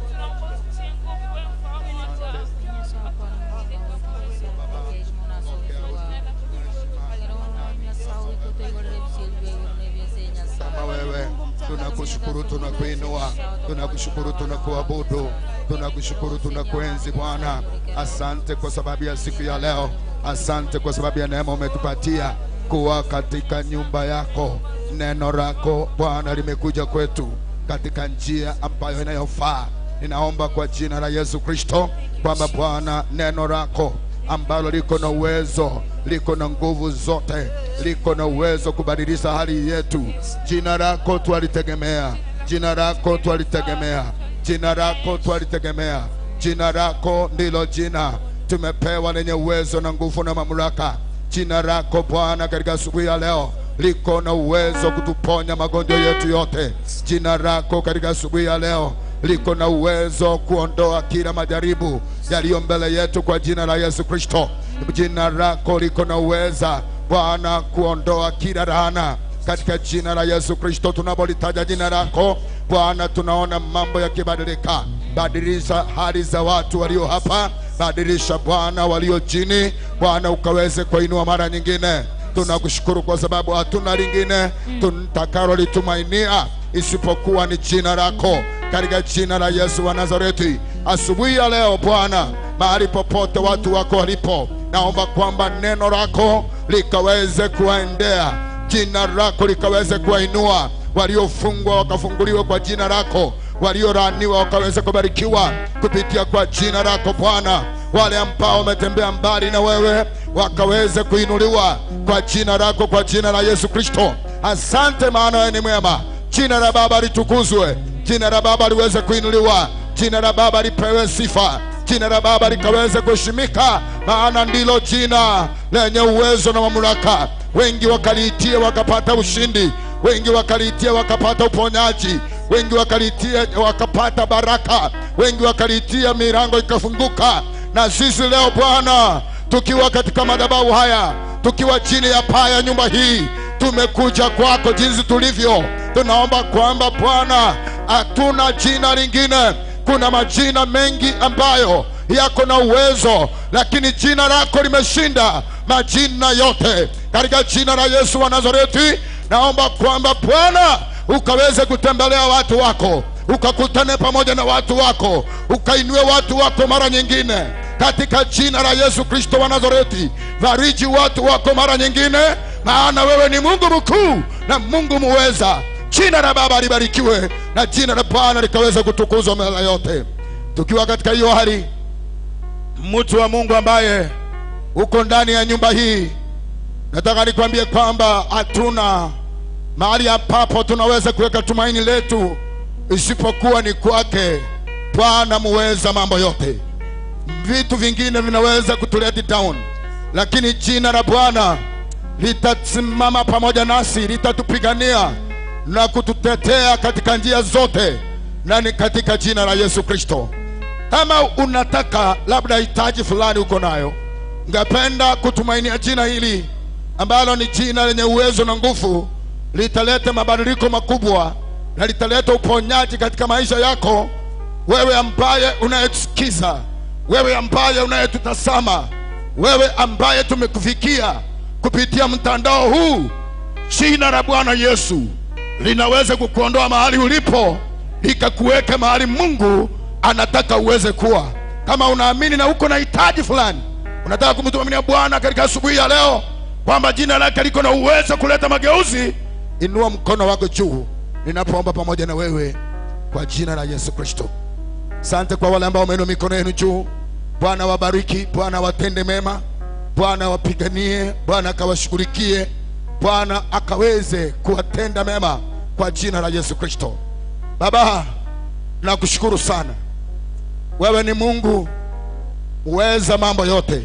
Tunakushukuru, tunakuinua, tunakushukuru, tunakuabudu, tunakushukuru, tunakuenzi Bwana. Asante kwa sababu ya siku ya leo. Asante kwa sababu ya neema umetupatia kuwa katika nyumba yako. Neno lako Bwana limekuja kwetu katika njia ambayo inayofaa. Ninaomba kwa jina la Yesu Kristo kwamba Bwana, neno lako ambalo liko na uwezo, liko na nguvu zote, liko na uwezo kubadilisha hali yetu. Jina lako twalitegemea, jina lako twalitegemea, jina lako twalitegemea. Jina lako ndilo jina tumepewa lenye uwezo na nguvu na mamlaka. Jina lako Bwana katika asubuhi ya leo liko na uwezo kutuponya magonjwa yetu yote. Jina lako katika asubuhi ya leo liko na uwezo kuondoa kila majaribu yaliyo mbele yetu kwa jina la Yesu Kristo. Jina lako liko na uweza Bwana kuondoa kila laana katika jina la Yesu Kristo. Tunapolitaja jina lako Bwana, tunaona mambo yakibadilika. Badilisha hali za watu walio hapa, badilisha Bwana walio chini, Bwana ukaweze kuinua mara nyingine. Tunakushukuru kwa sababu hatuna lingine tutakalolitumainia isipokuwa ni jina lako, katika jina la Yesu wa Nazareti. Asubuhi ya leo Bwana, mahali popote watu wako walipo, Naomba kwamba neno lako likaweze kuwaendea, jina lako likaweze kuwainua, waliofungwa wakafunguliwa kwa jina lako, waliolaaniwa wakaweze kubarikiwa kupitia kwa jina lako Bwana, wale ambao wametembea mbali na wewe wakaweze kuinuliwa kwa jina lako, kwa jina la Yesu Kristo. Asante, maana wewe ni mwema. Jina la Baba litukuzwe, jina la Baba liweze kuinuliwa, jina la Baba lipewe sifa, jina la Baba likaweze kuheshimika, maana ndilo jina lenye uwezo na mamlaka. Wengi wakaliitia wakapata ushindi, wengi wakaliitia wakapata uponyaji, wengi wakaliitia wakapata baraka, wengi wakaliitia milango ikafunguka. Na sisi leo Bwana, tukiwa katika madhabahu haya, tukiwa chini ya paa ya nyumba hii, tumekuja kwako jinsi tulivyo. Tunaomba kwamba Bwana, hatuna jina lingine. Kuna majina mengi ambayo yako na uwezo, lakini jina lako limeshinda majina yote. Katika jina la Yesu wa Nazareti, naomba kwamba Bwana ukaweze kutembelea watu wako, ukakutane pamoja na watu wako, ukainue watu wako mara nyingine. Katika jina la Yesu Kristo wa Nazareti, fariji watu wako mara nyingine, maana wewe ni Mungu mkuu na Mungu muweza. Jina la Baba libarikiwe na jina la Bwana likaweze kutukuzwa mara yote. Tukiwa katika hiyo hali, mtu wa Mungu ambaye uko ndani ya nyumba hii, nataka nikwambie kwamba hatuna mahali ambapo tunaweza kuweka tumaini letu isipokuwa ni kwake Bwana muweza mambo yote. Vitu vingine vinaweza kutuleta down, lakini jina la Bwana litasimama pamoja nasi, litatupigania na kututetea katika njia zote, na ni katika jina la Yesu Kristo. Kama unataka labda hitaji fulani uko nayo, ungependa kutumainia jina hili ambalo ni jina lenye uwezo na nguvu, litaleta mabadiliko makubwa na litaleta uponyaji katika maisha yako. Wewe ambaye unayetusikiza, wewe ambaye unayetutazama, wewe ambaye tumekufikia kupitia mtandao huu, jina la Bwana Yesu linaweza kukuondoa mahali ulipo likakuweka mahali Mungu anataka uweze kuwa. Kama unaamini na uko na hitaji fulani, unataka kumtumainia Bwana katika asubuhi ya leo kwamba jina lake liko na uwezo kuleta mageuzi, inua mkono wako juu ninapoomba pamoja na wewe kwa jina la Yesu Kristo. Asante kwa wale ambao wameinua mikono yenu juu. Bwana wabariki, Bwana watende mema, Bwana wapiganie, Bwana akawashughulikie, Bwana akaweze kuwatenda mema kwa jina la Yesu Kristo. Baba, nakushukuru sana. Wewe ni Mungu uweza mambo yote.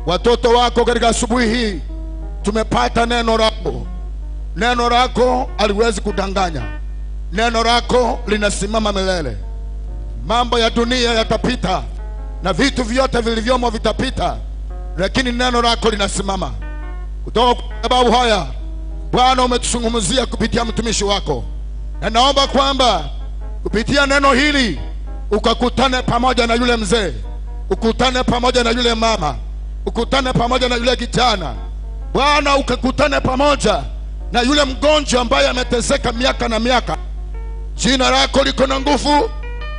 Watoto wako katika asubuhi hii tumepata neno lako. Neno lako haliwezi kudanganya. Neno lako linasimama milele. Mambo ya dunia yatapita na vitu vyote vilivyomo vitapita, lakini neno lako linasimama. Kutoka kwa sababu haya, Bwana umetuzungumzia kupitia mtumishi wako, na naomba kwamba kupitia neno hili ukakutane pamoja na yule mzee, ukutane pamoja na yule mama, ukutane pamoja na yule kijana. Bwana ukakutane pamoja na yule mgonjwa ambaye ameteseka miaka na miaka. Jina lako liko na nguvu,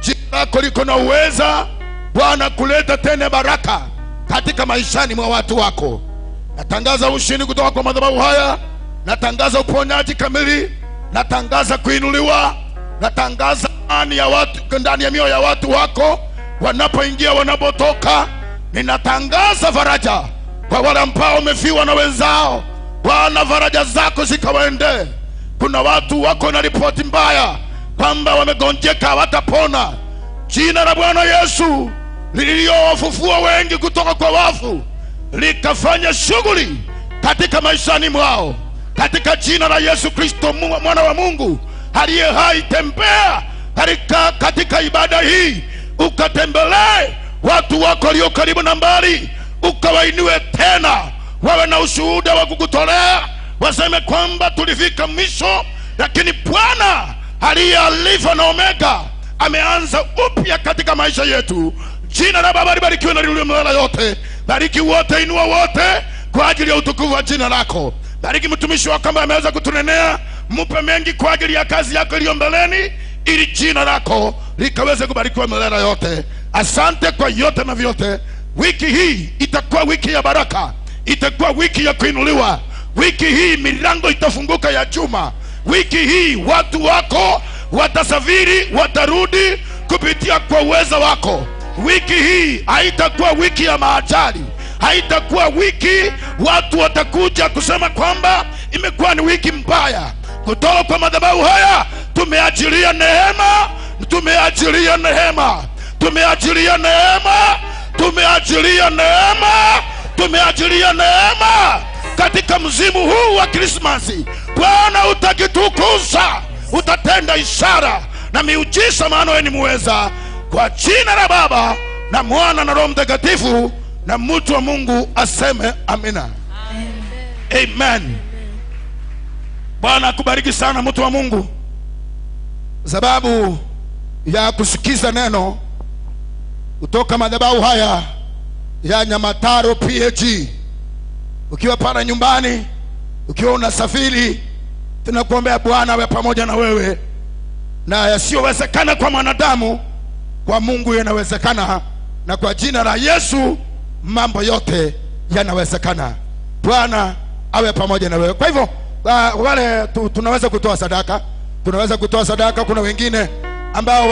jina lako liko na uweza, Bwana, kuleta tena baraka katika maishani mwa watu wako. Natangaza ushindi kutoka kwa madhabahu haya, natangaza uponyaji kamili, natangaza kuinuliwa, natangaza amani ya watu ndani ya mioyo ya watu wako wanapoingia, wanapotoka. Ninatangaza faraja kwa wale ambao wamefiwa na wenzao. Bwana, faraja zako zikawaende. Kuna watu wako na ripoti mbaya kwamba wamegonjeka hawatapona. Jina la Bwana Yesu lililowafufua wengi kutoka kwa wafu likafanya shughuli katika maishani mwao. Katika jina la Yesu Kristo mwana wa Mungu aliye hai, tembea katika ibada hii, ukatembelee watu wako walio karibu na mbali, ukawainue tena, wawe na ushuhuda wa kukutolea, waseme kwamba tulifika mwisho, lakini Bwana aliye Alfa na Omega ameanza upya katika maisha yetu. Jina la Baba libarikiwe na liinuliwe milele yote. Bariki wote, inua wote kwa ajili ya utukufu wa jina lako. Bariki mtumishi wako ambaye ameweza kutunenea, mpe mengi kwa ajili ya kazi yako iliyo mbeleni, ili jina lako likaweze kubarikiwa milele yote. Asante kwa yote na vyote. Wiki hii itakuwa wiki ya baraka, itakuwa wiki ya kuinuliwa. Wiki hii milango itafunguka ya chuma. Wiki hii watu wako watasafiri, watarudi kupitia kwa uwezo wako. Wiki hii haitakuwa wiki ya maajali, haitakuwa wiki watu watakuja kusema kwamba imekuwa ni wiki mbaya. Kutoka kwa madhabahu haya tumeachilia neema, tumeachilia neema, tumeachilia neema, tumeachilia neema, tumeachilia neema katika msimu huu wa Krismasi. Bwana utakitukuza, utatenda ishara na miujiza, maana wewe ni muweza. Kwa jina la Baba na Mwana na Roho Mtakatifu, na mtu wa Mungu aseme amina. Amen. Amen. Bwana akubariki sana mtu wa Mungu, sababu ya kusikiza neno kutoka madhabahu haya ya Nyamataro PAG. Ukiwa pale nyumbani, ukiwa unasafiri, tunakuombea Bwana awe pamoja na wewe, na yasiyowezekana kwa mwanadamu kwa Mungu yanawezekana, na kwa jina la Yesu mambo yote yanawezekana. Bwana awe pamoja na wewe. Kwa hivyo wale tunaweza kutoa sadaka, tunaweza kutoa sadaka. Kuna wengine ambao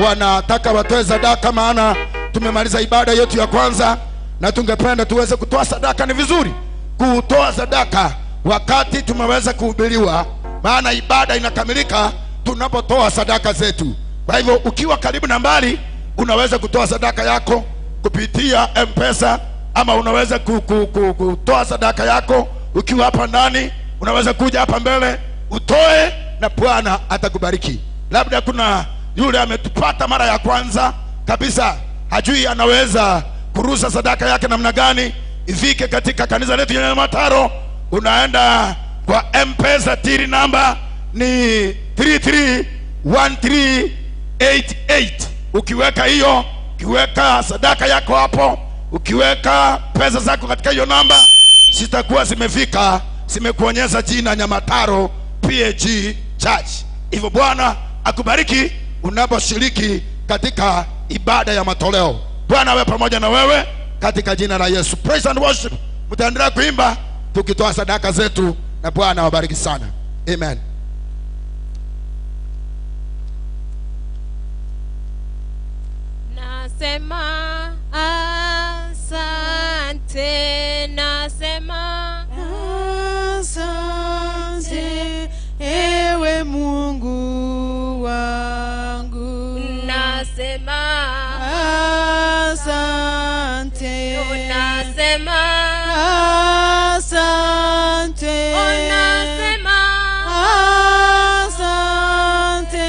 wanataka watoe sadaka, maana tumemaliza ibada yetu ya kwanza na tungependa tuweze kutoa sadaka. Ni vizuri kutoa sadaka wakati tumeweza kuhubiriwa, maana ibada inakamilika tunapotoa sadaka zetu. Kwa hivyo ukiwa karibu na mbali, unaweza kutoa sadaka yako kupitia M-Pesa, ama unaweza kutoa sadaka yako ukiwa hapa ndani. Unaweza kuja hapa mbele utoe na Bwana atakubariki. Labda kuna yule ametupata mara ya kwanza kabisa, hajui anaweza kurusa sadaka yake namna gani ifike katika kanisa letu ya Nyamataro. Unaenda kwa M-Pesa, tiri namba ni 331388. Ukiweka hiyo, ukiweka sadaka yako hapo, ukiweka pesa zako katika hiyo namba, zitakuwa zimefika, zimekuonyesha jina Nyamataro PAG Church. Hivyo Bwana akubariki unaposhiriki katika ibada ya matoleo. Bwana awe pamoja na wewe katika jina la Yesu. Praise and worship, mtaendelea kuimba tukitoa sadaka zetu, na Bwana awabariki sana. Amen. Nasema asante, nasema asante, ewe Mungu wangu. Nasema asante, nasema asante, nasema asante,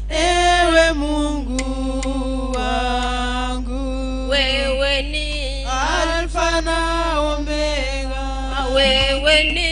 ewe Mungu wangu. Wewe ni Alfa na Omega, wewe ni